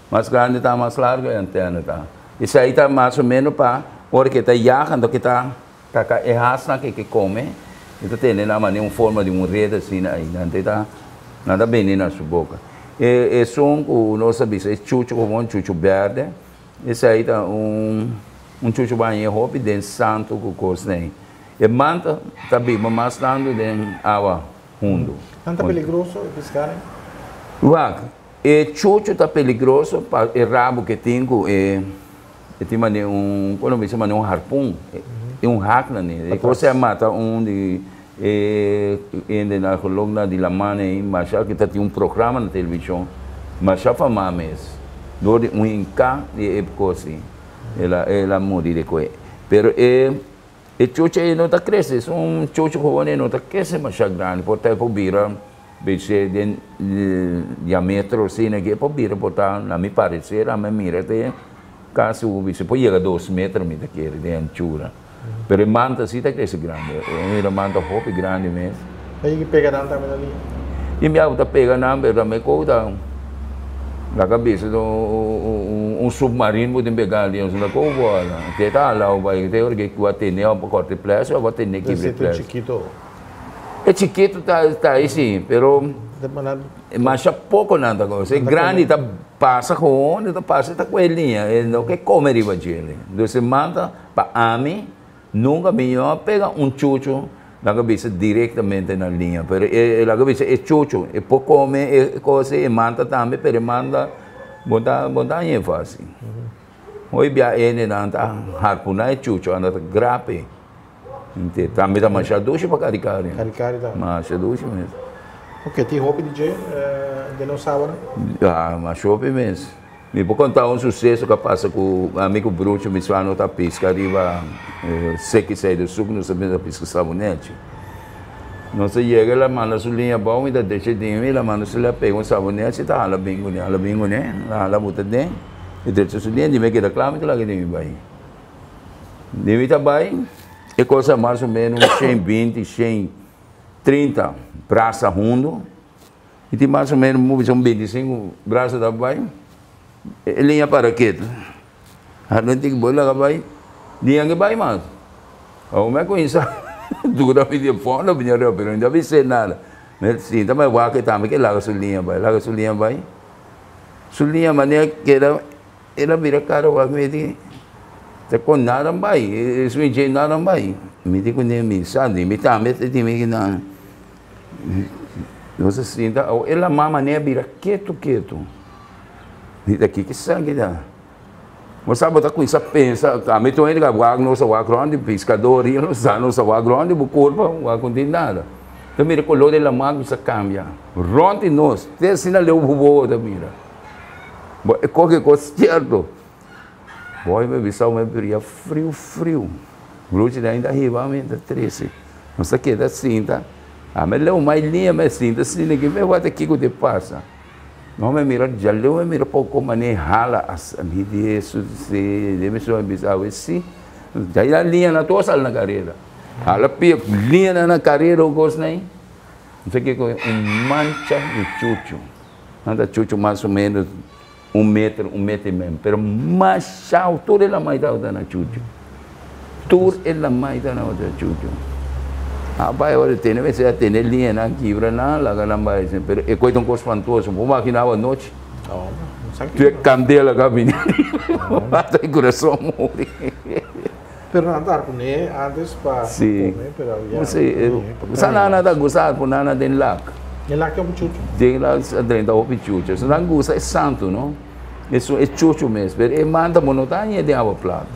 Mas grandi ta, mas largo e antena ta. Esai ta mas o menos pa ora ke ta yaga, anto ke ta taca e hasnan ke ke come, e ta tene nan manera un forma di un red asina ai. Nan ta nan ta bini na su boca. E esun cu nos ta bisa e chucho como un chucho berde, esai ta un un chucho baña hopi den santo cu cosnan ai. E manta ta biba mas tanto den awa hundu. Nan ta peligroso e piscanan? Wak, e chuchu ta peligroso pa e rabo ke tin ku e e tin mane un kono bisa mane un harpun e un hak na ne. E kos a mata un di e hende na gelok di laman ei masha ke ta tin un programa na televishon masha fama mes dor di un hinka di e kos ei el a el a muri di koe pero e E chocho ei no ta crece, es un chocho gewoon ei no ta crece masha grandi, por ta e por bira bece den diametro asina aki e por bira por ta na mi parecer ami a mira te casi un bece por yega dos metro mi ta kere den anchura, pero e manta si ta crece grandi, e mira manta hopi grandi mes. Ta yega pega nan tambe na liña? Tin biaha ku ta pega nan pero tambe kou ta laga bisa ta un submarino bo tin pega ali nos ta kou bola te ta hala bo bai te ora ke bo a tene òf bo kòrta e ples òf bo a tene kibra e ples. E chikito. E chikito ta ta ei si pero masha poko nan ta kos e grandi ta. Pasa gewoon, e ta pasa e ta ku e liña, e no ke kome riba djele. Dus e manta pa ami, nunka mi no a pega un chucho laga bisa direktamente na liña, pero e laga bisa e chucho e por kome e kos ei, e manta tambe, pero e manta bo ta bo ta hañ'é fásil. Hopi bia hendenan ta harpuná e chucho, anda ta grape. Tambe ta masha dushi pa karikari. Karikari ta. Masha dushi mes. Ok, tin hopi di dje den nos awanan? Ya, masha hopi mes. Mi por konta un suseso ku a pasa ku ami ku Brucho mi suano ta piska riba Seki Seidershoek, nos ta bini ta piska sabunechi. Nos a yega, el a manda su liña abou, mi ta decha den mi, el a manda su liña pega un sabunechi ta hala bin kuné, hala bin kuné, hala buta den, i decha su liña, di mi a keda kla mi ta laga di mi bai. Di mi ta bai, e cosa mas o menos 120, 130 brasa hundu. I tin mas o menos un bisa un 25 brasa ta bai. E liña para ketu. Ando tin bo laga bai, liña ke bai mas. Awor mi a kuminsá dura mi di fondo mi pero mi no a bis'é nada. Mi sinta mi wak e tambe ke laga su liña bai, laga su liña bai. Su liña manera keda. El a bira kara wak mi di, Ta kon nada bai, esun dje nada bai. Mi di kuné mi sa di mi tambe ta di mi kinan. Nos a sinta awo el a mama ne a bira ketu ketu. Mi ta kiko esaki ta? Bo sa bo ta kuminsá pensa, ami tur hende ka wak nos a wak rònt di piskador i nos sa nos a wak rònt di bo kurpa wak no tin nada. Ta mira koló di laman kuminsá kambia rònt di nos te asina leu bo bobo ta mira. Bo e koke kos sierto. Boy mi bisa mi bria friu friu. Bruchi ta ainda hiba mi ta trese. Nos ta keda sinta. Ami leu mai liña mi sinta asina ki mi wak kiko ta pasa. No mi mira djaleu mi mira poko mane hala as mi di hesus si mi mi bisa awe si. Djai liña na tur sali na karera. Hala pia liña na karera un kos nai. No sa kiko un mancha di chuchu. Nan ta chuchu mas o menos un meter, un meter y medio, pero mashao, tur e lamai tabata na chuchu. Tur e lamai tabata na chuchu. A bai ora tene mester a tene liñanan kibra nan, laga nan bai asin, pero e koi ta un kos spantoso. Bo maginaba anochi? Tur e kandela ka bini ariba, hasta e kurason muri. Pero nan ta harpuné antes pa come, pero ya. Si, sa nan ta gusta harpuná nan den lak. Den lak tin hopi chuchu. Den lak a drenta hopi chuchu. So nan gusta e santu, no? Esun e chuchu mes, pero e manta bo no ta hañ'é den awa plat.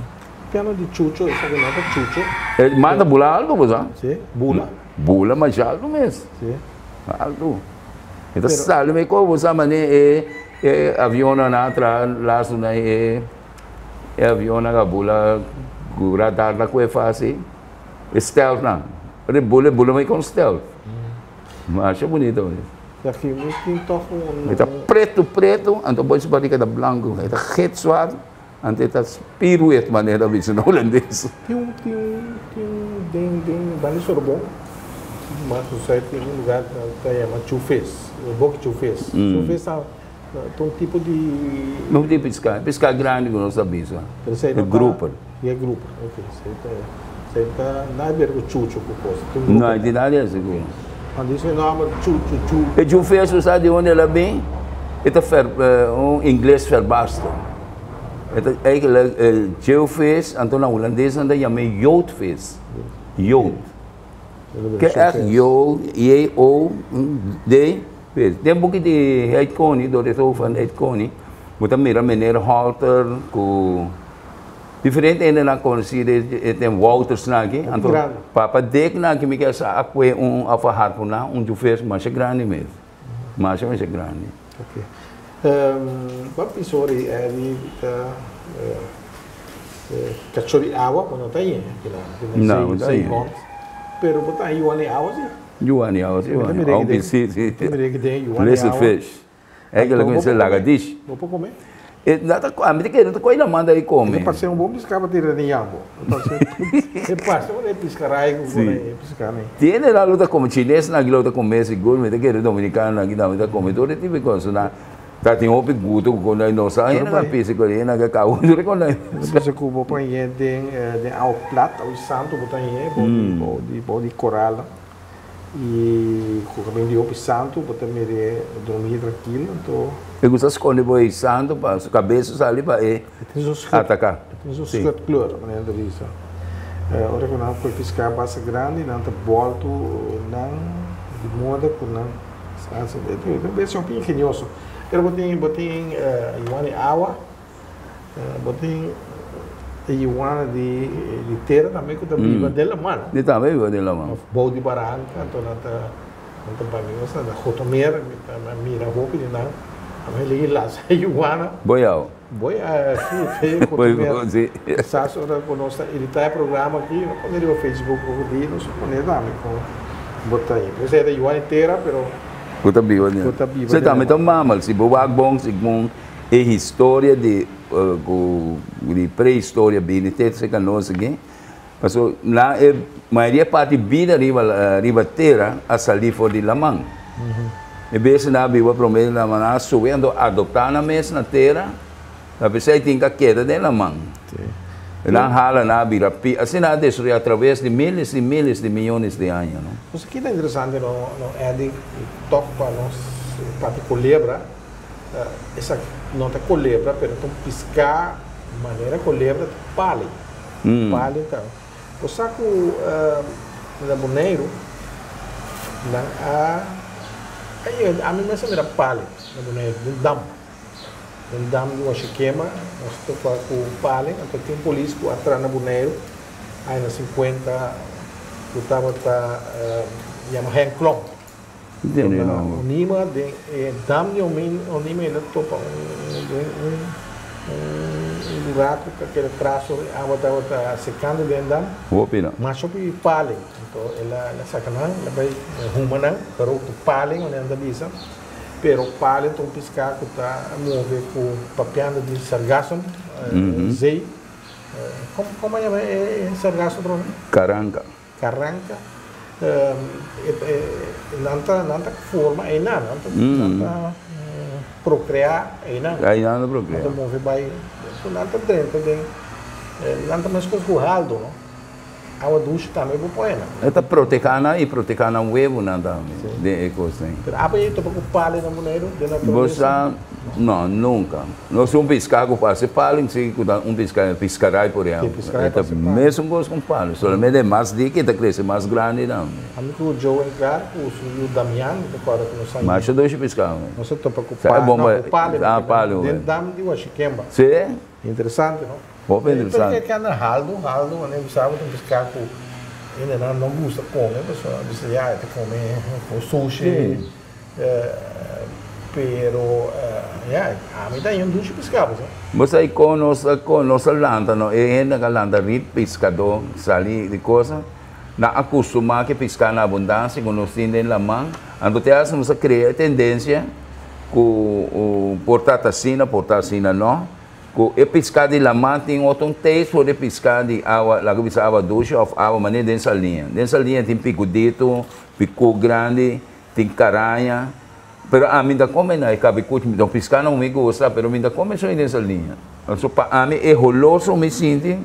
Piano di chucho, esaki no ta chucho. E manta bula altu bo sa. Si, bula. Bula masha altu mes. Si. Altu. E ta sali me ko bo sa mane e e avionnan a traha lastu nan e. E avionnan a bula ku radarnan ku e fasi, e stealthnan. Ora e bula, e bula mai kon stealth. Masha bunito mes. Aki mi tin tòg un. E ta pretu pretu, anto bo su barika ta blanku. E ta het swart, anto e ta spierwit manera ta bisa na hulandes. Tin un, tin un, tin un den, den Bani Sorbon, mas ku sa tin un lugar ta yama Chufes, Boki Chufes. Chufes ta. Ta un tipo di. No di piská, e piská grandi ku nos ta bisa. Pero esei no ta. E grouper. E grouper, ok. Esei ta, esei ta nada di ber ku chucho ku kos. Ta un grouper. No, e tin nada di hasi ku. Anto esei nòmber chucho, chu. E chufes bo sa di unda el a bin? E ta fer, un ingles verbaster. E ta eigenlijk e jeufvis, anto na hulandes nan ta yam'é joodvis. Jood. Ke ègt jood, J-O-D. Pues, den buki di Heit Koni, door de Hoofd van Heit Koni, bo ta mira meneer Halter ku diferente hendenan konosí e den Wouters nan aki. Anto papa Dick nan aki mi ke sa a kue un of a harpuná un chufes masha grandi mes. Masha masha grandi. Ok. Bo bisa ora di Eddie ta kachó di awa, bo no ta yen aki nan. No, bo ta yen. Pero bo ta yuan di awa si? Yuan awa si yuan awa bi si si listen fish eigenlijk mi laga dish. Bo por come? E na ta ami ta kere ta koi laman ta come. E parse un bon pisca pa tira den yambo. E parse un pisca rai ku por e pisca ni. Tiene la lo ta come chines nan aki lo ta come sigur mi ta kere dominicano nan aki tambe ta come tur e tipo di cos na ta tin hopi gusto ku kon no sa hende na pisi ku hende na kaba tur e kon. Bisa ku bo por heye den den awa plat awa santu bo ta heye bou di bou di koral. I ku kaminda di hopi santu bo ta mir'é drumí trankil, anto. E gusta skonde bo ei santu pa su kabes sali pa e ataká. E tin su schut kleur, manera nan ta bisa. Ora ku nan kue piská basta grandi, nan ta bòltu nan di moda ku nan sa hasi. E ta un bestia hopi ingenioso. Pero bo tin bo tin yuana di awa, bo tin e yuana di di tera tambe ku ta biba den laman. Di tambe biba den laman. Òf bou di baranka, anto nan ta nan ta bai mi sa na Gotomer, mi ta mira hopi di nan. A mi lei lasa e yuana. Boyao. Boy a si, fe Gotomer. Kisas ora ku nos ta editá e programa aki, no pone riba Facebook òf di, nos a pone tambe ku bo ta ei. Esei ta yuana di tera, pero. Ku ta biba den. Ku ta biba den. den. Tambe ta mamal, si bo wak bon segun e historia di ku di prehistoria bini te cerca nos aki, pasobra nan e mayoria parti bida riba riba tera a sali for di laman. E bestianan a biba prome den laman, nan a subi anto adopta nan mes na tera, ta p'esei tin ka keda den laman. Nan hala nan a bira pi, asina a destruí atraves di miles i miles di miyones di aña, no. Nos a keda interesante no no Eddie tok pa nos papia kolebra. Esaki no ta kolebra pero ta un piská manera kolebra ta pali. Pali ta. Bo sa ku na Boneiru nan a a yega ami mes a mira pali na Boneiru den dam. Den dam di Washikema nos topa ku pali anto tin polis ku a tra na Boneiru aña sinkuenta ku tabata yama Henk Klomp. Tene Na no. Onima den e dam di Onima el a topa un den un un buraku ku a keda tras ora e awa tabata sekando den dam. Hopi no. Masha hopi paling. Anto el a el a saka nan, el a bai huma nan, gerookte paling manera nan ta bisa. Pero paling ta un piská ku ta move ku papiando di sargassum, zee. Komo komo a yama e sargassum atrobe? Karanka. Karanka, nan ta nan ta forma einan, nan ta nan ta prokreá einan. Einan ta prokreá. Nan ta move bai, nan ta drenta den, nan ta meskos ku haldo, no? Awa dushi tambe bo pone nan. E ta protehá nan i protehá nan webunan tambe den e kosnan. Pero abo ei topa ku pali na Boneiru den Bo naturalesa? sa, no, nunka. Nos un piská ku parse palu, si ku ta un piská, piskarai por ehèmpel. Sí, piskarai E ta parse palu. mesun kos ku palu, solamente e mas diki e ta krese mas grandi tambe. Ami ku Joe en Clark ku su yu Damian, mi ta kòrda ku nos a Masha dushi piská, man. Nos a topa ku Sa e palu, bon no, pa ku palu, ah, palu, den dam di Washikemba. Sí? Interesante, no? Hopi interesante. Pero ke anda haldu, haldu, manera ku sa bo ta un piská ku hendenan no gusta kome, pasobra a bisa ya e ta kome ku sushi. Pero ya, ami ta un dushi piská bo sa. Bo sa i kon nos a kon nos a lanta no e hende a lanta rit piskadó sali di kosa nan a kustumá ke piská na abundansia ku nos tin den laman anto te hasta nos a krea e tendensia ku por ta ta asina por ta asina no Ku e piská di laman tin otro un taste for e piská di awa, laga bisa awa dushi òf awa manera den saliña. Den saliña tin pikuditu, pikú grandi, tin karaña. Pero ami ta kome na e kabikuchi, mi ta un piská no mi gusta, pero mi ta kome esei den saliña. Pasobra pa ami e holoso mi sinti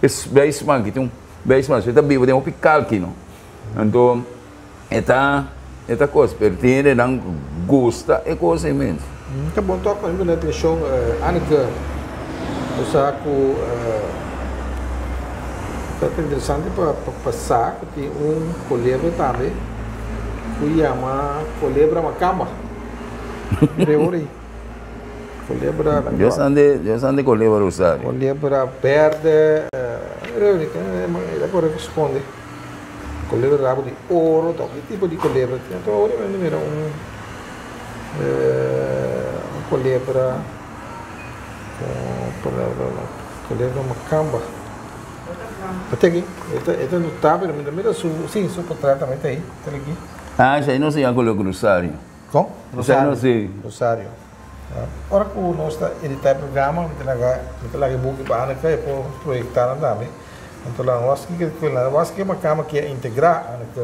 e bei smak, tin un bei smak, ta biba den hopi kalki no. Anto e ta e ta kos pero tin hende nan gusta e kos ei mes. Ta bon tok pa mi pone atencion Anneke bo sa ku ta interesante pa pa sa ku tin un kolebra tambe ku yama kolebra makamba mira e ora ei kolebra Yo san de yo san de kolebra rosario. Kolebra berde mira e ora ei e a kore ku skonde. Kolebra rabo di oro, ta ki tipo di kolebra tin. Anto ora mi mira un un kolebra kolebra makamba. Ata aki, e ta nota pero mi ta mira su, si su potret tambe ta ahi, ta aki. Ah, esei no se llama kolebra rosario. Kon? Esei no si. Rosario. Ora ku nos ta editá e programa mi ta laga mi ta laga e buki pa Anneke e por proyektá nan tambe. Anto nan was ki ku nan was ki makamba ki a integrá Anneke.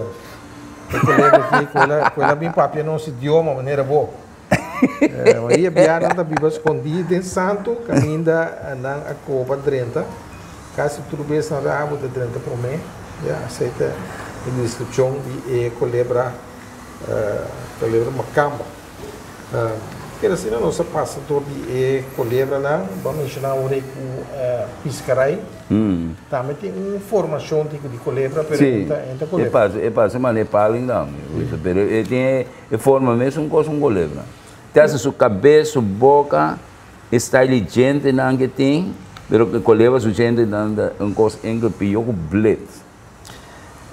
E kolega aki ku el a ku el a bin papia nos idioma manera bo. Maria bia nan ta biba skondí den santu kaminda nan a koba drenta. Kasi tur bes nan rabo ta drenta promé. Ya, esei ta. E deskripshon di e kolebra, kolebra makamba. Keda asina nos a pasa dor di e kolebranan. Bo a menshoná ora ku piskarai tambe tin un formashon di kolebra, pero e ta kolebra. Sí, e parse manera e paling tambe, pero e tin e forma mesun kos un kolebra. Te hasta su kabes, su boka, e style di djentenan ke tin, pero e kolebra su djentenan ta un kos enkel pió ku blet.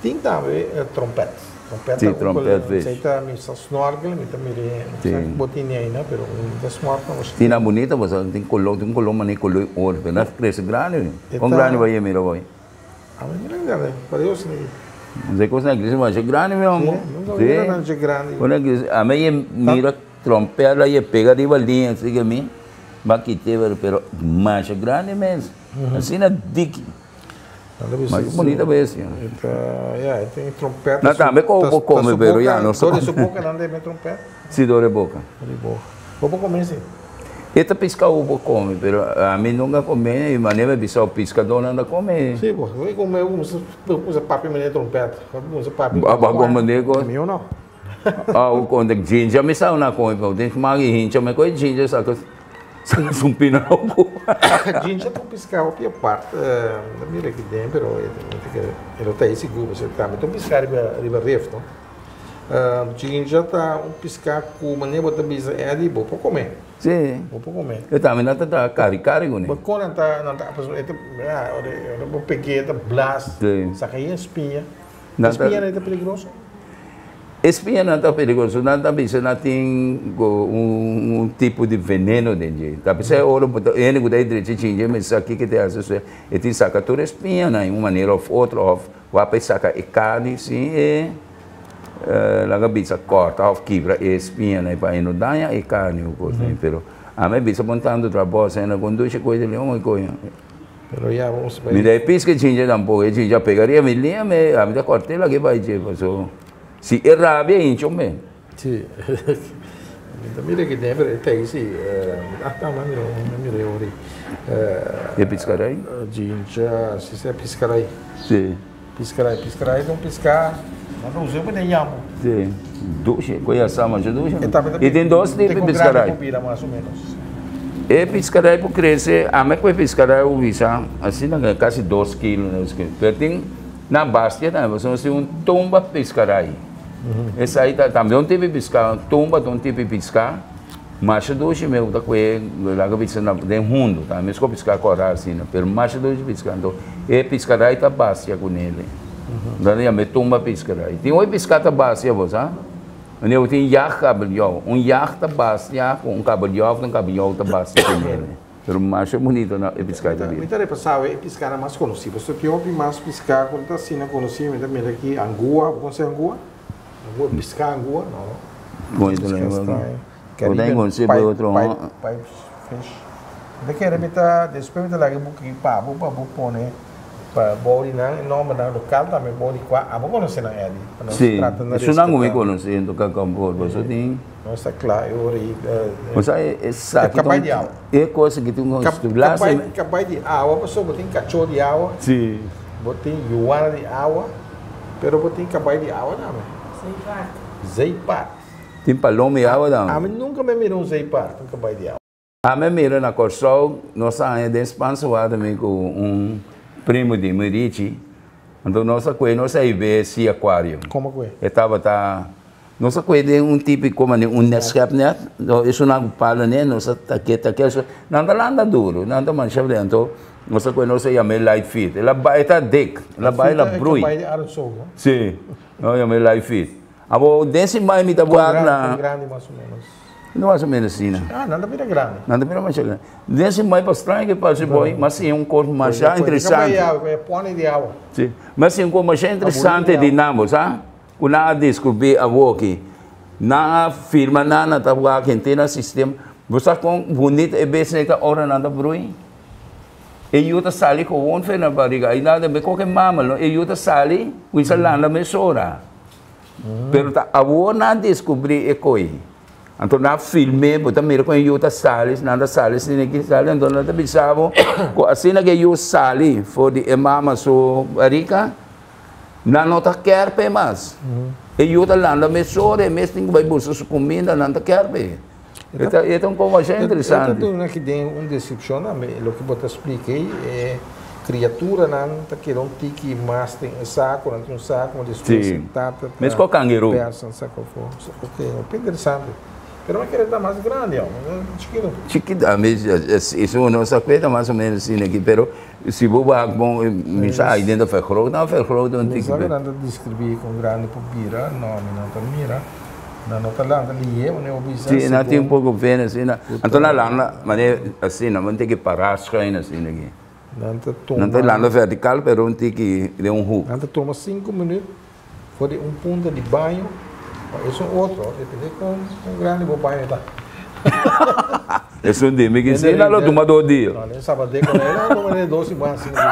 Tin tambe trompet. Trompet ta un kol, esei ta mi sa snorkel, mi ta mira, mi sa ku bo tene aina, pero mi ta snorkel nos tin. Tin bunita bo sa, tin koló, tin un koló manera koló di oro, pero nan krese grandi, kon grandi bo a mira bo? A mi mira grandi, pa Dios ni. Esei kos nan krese masha grandi mi homber. Si, nunka mira nan dje grandi. Ora krese, ami a mira trompet la e pega riba liña así ke mi, bo a kite pero masha grandi mes, asina diki. Mas bonita bestia. Ya, e tin trompet. Na tambe ko bo come, pero ya no sa. Dor su boca nan debe trompet? Si, dor e boca. Dor e boca. Bo por come si? E ta pisca bo por come, pero ami nunca come y manera mi bisa piscadornan ta come. Si, bo come, bo cuminsa papia manera trompet. Bo cuminsa papia. Bo come manera ko. Mi no. Ah, o con de ginger mi sa una come, pero den smaak di hincha mi coge ginger saca sumpina na oco. Ginger ta un pisca hopi apart, no mira aki den pero e lo ta ahí sigur pasobra tambe ta un pisca riba riba rif no. Ginger ta un pisca cu manera bo ta bisa Eddie bo por come. Si. Bo por come. E tambe nan ta ta cari cari cune. Bo con nan ta nan ta pasobra e ta ora bo peg'e e ta blas saca e spiña. E spiñanan ta peligroso? E spiñanan ta peligroso. Nan ta bisa nan tin un tipo di veneno den dje. Ta bisa e ora bo ta hende ku ta e drecha chinchi mi sa kiko te hasi so e tin saka tur e spiñanan en un manera òf otro òf wak pa e saka e karni sin e laga bisa kòrta òf kibra e spiñanan pa e no daña e karni o kos pero ami a bisa bon tantu trabou asina kon dushi koe di leon e koe. Pero ya vamos Mi ta e pisca e chincha tampoco, e chincha pegaria mi liña me, ami ta corte laki bai dje paso si e rabia hincha un be. Si, mi ta mira aki den pero e ta ei si, hasta mi a mira un, mi a mira e ora ei. E piscarai? Chincha, si si e piscarai. Si. Piscarai, piscarai ta un pisca, nan ta usa pa den yambo. Si, dushi, cu ya sa masha dushi. E tin dos tipo di piscarai. Te con grandi por bira mas o menos. E piscarai por crece, ami cu e piscarai a bisa, asina cu casi dos kilo, pero tin na bastia tambe, pasobra nos tin un tumba piscarai. Esai ta tambe un tipo di pisca, tumba ta un tipo di pisca. Masha dushi mi ta kue laga bisa na den hundu tambe mesco pisca cora asina pero masha dushi pisca anto e piscarai ta bacia cu nele nan ta yama e tumba piscarai tin hopi pisca ta bacia bo sa wanneer bo tin yag kabeljau un yag ta bacia cu un kabeljau of un kabeljau ta bacia cu nele pero masha bunito na e pisca ta bira. Mi ta repasa e piscanan mas conoci pasobra tin hopi mas pisca cu no ta asina conoci mi ta mira aki angua bo conoce angua? Angua pisca angua no. Pisca extraño. Caribbean pipe pipe pipe fish. Mi ta kere mi ta despues mi ta laga e buki pa bo pa bo pone pa bou di nan e nombernan local tambe bou di cua abo conoce nan Eddy pa nos Si, trata na esun nan cu mi respeta. conoce en toca campo pasobra tin. Nos ta cla e ora ei. Osea esaki ta Cabai di awa. e cosa ki tin Cabai cabai di awa pasobra bo tin cacho di awa. Si. Bo tin yuana di awa. Pero bo tin cabai di awa tambe. Zeepaard. Zeepaard. Tin paloma di awa tambe. Ami nunca mi a mira un zeepaard, un cabai di awa. Ami a mira na Corsou, nos a haña den Spaanse Water mi cu un primo di mi Richie. Anto nos a coge, nos a hibe Sea Aquarium. Como cu e? E tabata, nos a coge den un tipico manera un net schepnet, esun nan cu palo ne, nos a take take, nan ta landa duro, nan ta mancha blen. Anto Nos a kohe nos a yam'é light feet. El a bai, e ta dik. El a bai, el a brui. Bai di Arensou, no? Sí, nos a yam'é light feet. Abo den si mai mi ta wak na. Kon grandi mas o menos? No mas o menos asina. Ah, nan ta bira grandi. Nan ta bira masha grandi. Den si mai pa straño ke parse boi, ma siña un kos masha interesante. Koe pony di awa. Sí, ma siña un kos masha interesante di nan, bo sa? Ku nan a descubrí awoki. Nan a firma nan nan ta wak henter nan sistema. Bo sa kon bunita e bestia ta ora nan ta brui? E yu ta sali gewoon fe na bariga. Ai nada me koke mama no. E yu ta sali kuinsa landa mesora. Pero ta awor nan a descubrí e koi. Anto nan a film'é, bo ta mira kon e yu ta sali, nan ta sali asina ki sali, anto nan ta bisa bo ku asina ku e yu sali for di e mama su bariga. Nan no ta kier p'e mas. E yu ta landa mesora, e mes tin ku bai buska su kuminda, nan ta kier p'e. E ta, e ta un kos masha interesante. E ta duna aki den un deskripshon tambe, loke bo ta splika ei, e kriaturanan ta keda un tiki mas den e sako, nan tin un sako, ma despues e tata ta Meskos kangeru. pèrs nan sako afó. Ok, hopi interesante. Pero mi kere ta mas grandi awo, chikitu. Chikitu, ami esun no sa kuenta mas o menos asina aki, pero si bo wak bon, mi sa ai den ta vergroot, nan vergroot un tiki. Mi sa ku nan ta deskribí kon grandi por bira, no, mi no ta mira. Nan no ta lanta lihé, wanneer bo bisa Sí, nan tin un poko pena asina. Anto nan lanta manera asina, un tiki pará schuin asina aki. Nan ta tuma. Nan ta lanta vertikal pero un tiki den un hoek. Nan ta tuma sinku minüt for di un punta di baño pa esun otro, depende kon grandi bo baño ta. Esun di mi ki si nan lo tuma dos dia. No, den Sabadé con el, nan tuma den dos siman asina.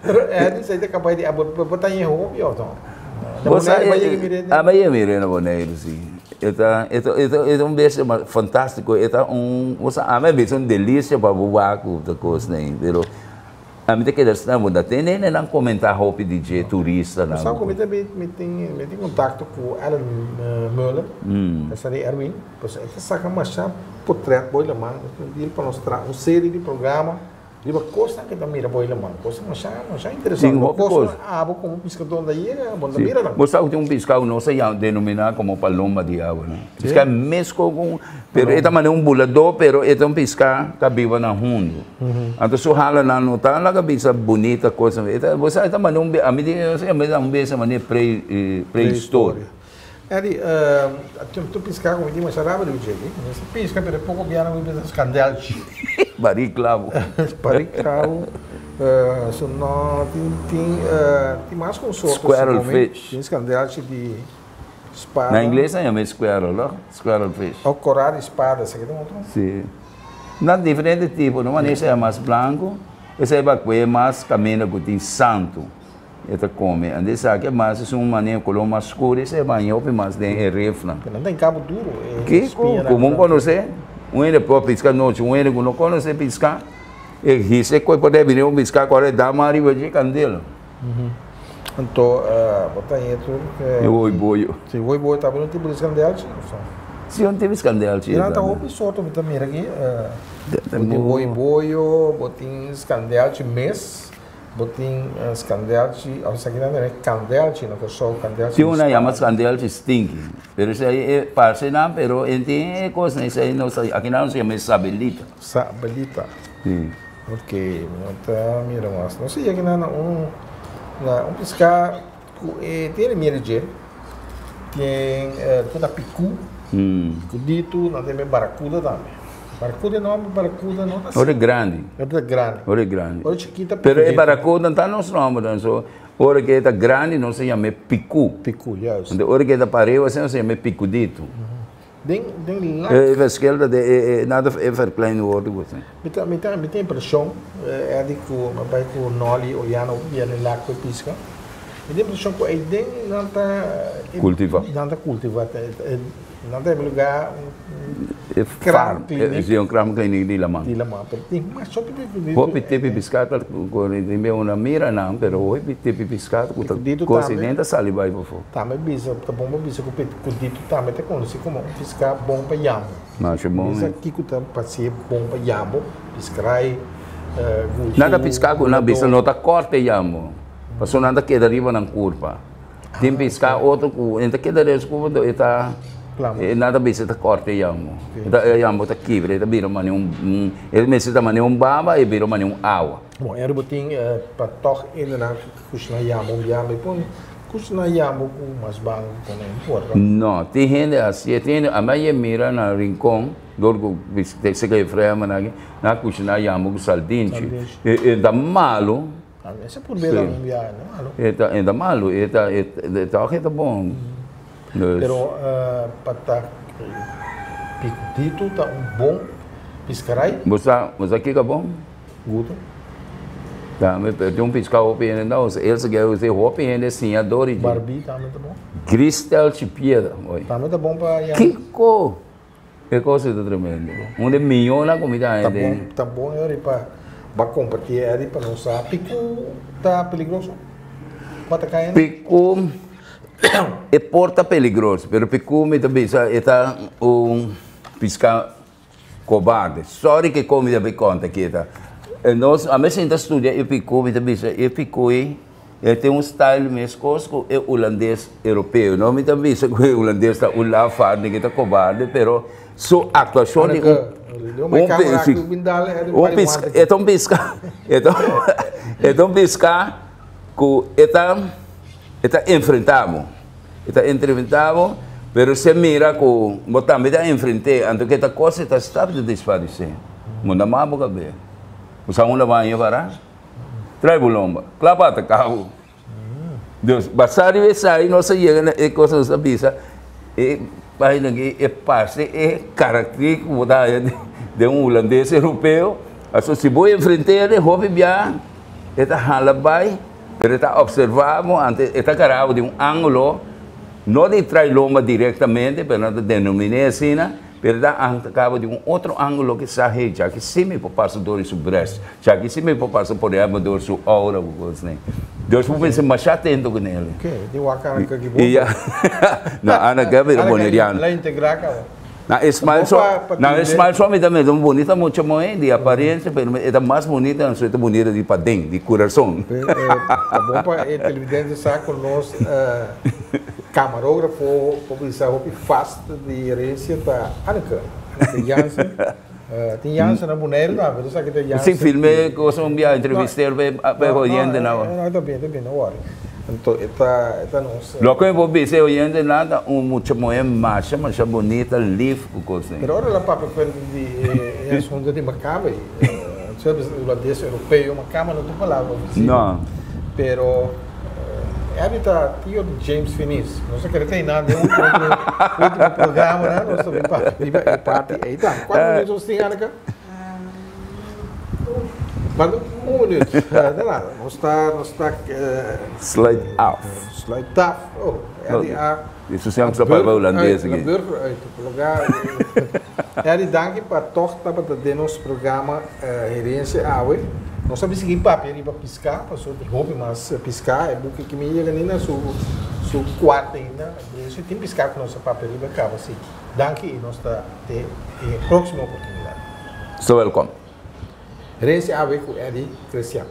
Pero Eddie sa ta capaz di abo bo ta yen hopi of no? Na Boneiru ba yega mira A ba yega mira na Boneiru si. E ta e ta e ta un bestia fantastico, e ta un, bo sa ami a bisa un delicia pa bo wak ku ta kosnan ei, pero Ami ta keda asina bo ta tende hende nan comenta hopi di dje turistanan. Bo sa cu mi ta mi tin mi tin contacto cu Ellen Muller esa di Erwin pues e ta saca masha potret boy laman nos tin deal pa nos traha un serie di programa riba cosnan cu ta mira boy laman cosnan masha masha interesante Tin hopi cos. Cosnan abo como piscador ta yega bo no ta mira nan. Bo sa cu tin un piscado cu nos ta denomina como paloma di awa no. Pisca mesco cu pero e ta manera un bulador pero e ta un pisca ta biba na hundo. Anto su halanan no ta laga bisa bunita cosa. E ta, bo sa, e ta manda un be, ami di, mi ta un bes a manera pre, prehistoria. Eddie, tu pisca cu mi tin masha raba di dje, mi sa pisca pero e poco biaha mi bisa scandelchi. Bari clavo. Bari clavo, so no, tin, tin, tin mas cu un sorto. Squirrel fish. Tin scandelchi di spada. Na ingles nan yama e squirrel, no? Squirrel fish. O cora di spada, esaki ta un otro? Si. Na diferente tipo, no manera esei mas blanco, esei bakue mas kaminda ku tin santu e ta kome. Anda esaki mas es un manera koló mas skur, esei baña hopi mas den e refnan. Pero nan ta en kabo duro e Kiko? spianan. Komo un konosé, un hende por piska nochi, un hende ku no konosé piska, e hisa e koi por debe bini un piska ku ora e dama ariba dje kandela. Anto bo ta haña tur. E woi boyo. Si woi boyo tambe un tipo di skandelchi of so? Si un tipo di skandelchi. I nan ta hopi sorto mi ta mira aki. Bo tin woi boyo, bo tin skandelchi mes, bo tin skandelchi, of esaki nan ta kandelchi na Kòrsou, kandelchi. Tin una yama skandelchi stinky, pero esei e parse nan pero e tin e kosnan esei nos aki nan nos yama e sabelita. Sabelita. Si. Ok, mi no ta mira mas. Nos a yega na un na un piská ku e tin mira dje. Tin ku ta piku, pikuditu, nan tin barakuda tambe. Barakuda e nòmber barakuda no ta Ora e grandi. Ora e grandi. Ora e grandi. Ora chikita Pero e pikudito. barakuda no ta nos nòmber dan so ora ke e ta grandi nos a yam'é piku. Piku, juist. Ora ke e ta pareu asina nos a yam'é pikuditu. Den den lak. E verschil ta den e nada e verklein woord ku esei. Mi ta mi ta mi tin impreshon Eddy ku mi a bai ku Nolly Oliano bia den lak ku e piska. Mi tin impreshon ku eiden nan ta Kultiva. Nan ta kultiva nan ta heba luga un E kram farm klinik. Si un kram klinik di laman. Di laman pero tin masha hopi di Hopi tipi piska ta ku tin bia una mira nan pero hopi tipi piska ku ta kosi den ta sali bai pafó. Tambe bisa, ta bon pa bisa ku picudito tambe ta konosí komo un piská bon pa yambo. Masha bon. Bisa kiko ta pas'é bon pa yambo, piskrai, gusu. Nan ta piská ku nan bisa no ta kòrta e yambo, pasobra nan ta keda riba nan kurpa. Tin piská otro ku e ta keda riba su kurpa enton e ta, nan ta bisa e ta kòrta e yambo. E yambo ta kibra, e ta bira manera un, e mester ta manera un baba, e bira manera un awa. Bon, e riba tin pa tòg hendenan ku kushina yambo un biaha, mi pone Kus na yambo ku mas ban ku no importa. No, tin hende hasié, tin hende, ami a ye mira na Rincon, dor ku seka Efraim nan aki, nan a kushiná yambo ku saldinchi. Saldinchi. E ta malu. Ese por bira un biaha, no malu. E ta, e ta malu, e ta, e tòg e ta bon. Dus. Pero pa ta pikudito ta un bon piskarai. Bo sa, bo sa kiko bon? Guto. Tambe pero tin un pisca hopi hende ta usa. Elsa ke usa hopi hende siña dor di dje. Barbie tambe ta bon. Gristel Chipieda oye. Tambe ta bon pa yama. Kiko! E cosa ta tremendo. Un de miyonan comida Ta hende. bon, ta bon yori pa. Bo a kompartí Eddie pa nos sa piku ta peligroso? Bo ta kai? Piku e por ta peligroso, pero piku mi ta bisa e ta un piská kobarde. Sorry ke kon mi ta bay konta aki ta. Nos a mi sinta studia e piku mi ta bisa e piku ei e tin un style meskos ku e hulandes europeo. No mi ta bisa ku e hulandes ta un lafaard ni ke ta kobarde pero su aktuashon di un un un piska e ta un piska e ta e ta un piska ku e ta e ta enfrenta bo e ta enfrenta bo pero si e mira ku bo tambe ta enfrent'é anto ke ta kos e ta stap di disparesé bo no maba bo kabes bo sa unda baña para trae bo lomba kla pa ataka bo. Dus, basá riba esei nos a yega na e kos nos a bisa e página aki e parse e karakter ku bo ta haña den un hulandes europeo. Pasobra si bo enfrent'é den hopi bia e ta hala bai, pero e ta opservá bo, anto e ta gara bo di un ángulo, no di trai lomba direktamente, pero nan ta denominé asina, pero e ta ataka bo di un otro ángulo ki sa, hey, djaki si mi por pasa dor di su brèst, djaki si mi por pasa por ehèmpel dor su oura ku kosnan. Dios por pensa masha atento ku nel. Oké, di wak Ana Kaki bo. I ya. No, Ana Kaki ta boneriano. La integrá kaba. Na Ismael so, na Ismael so mi ta mira un bonita mucha muhé di apariencia, pero e ta mas bonita anso e ta bonita di paden, di kurason. Ta bon pa e televidente sa ku nos kamarógrafo por bisa hopi fast di herencia ta Anneke, Anneke Jansen. Tin Jansen na Boneiru tambe, pero esaki ta Jansen. Si filme cosa un bia entrevist'el pa e oyentenan. No, no, ta bien, ta bien, no worry. Anto e ta, e ta nos. Loke mi por bisa e oyentenan ta un mucha muhé masha, masha bunita, lif ku kos ei. Pero ora el a papia fuerte di e asunto di Macamba ei, sabes, hulandes europeo, Macamba no ta un palabra ofensivo. No. Pero. Abby ta tio di James Finis. Nos a kere teinan den ultimo ultimo programanan. Nos ta bin papia riba e parti ei tambe. Kuantu minuut nos tin, Anneke? Kuantu? Un minuut. De nada. Nos ta nos ta Sluit af. Sluit af. Oh, Abby a Di su siempre sa papia hulandes aki. A burger uit op lugar. Abby, danki pa tog tabata den nos programa Herencia awe. Nos a bin sigui papia riba Piská, pasobra tin hopi mas piská. E buki ki mi yega ni na su su kuart ainda. Por tin piská ku nos a papia riba kaba si. Danki i nos ta te e próksimo oportunidat. So welkom. Resi awe ku Eddy Christian.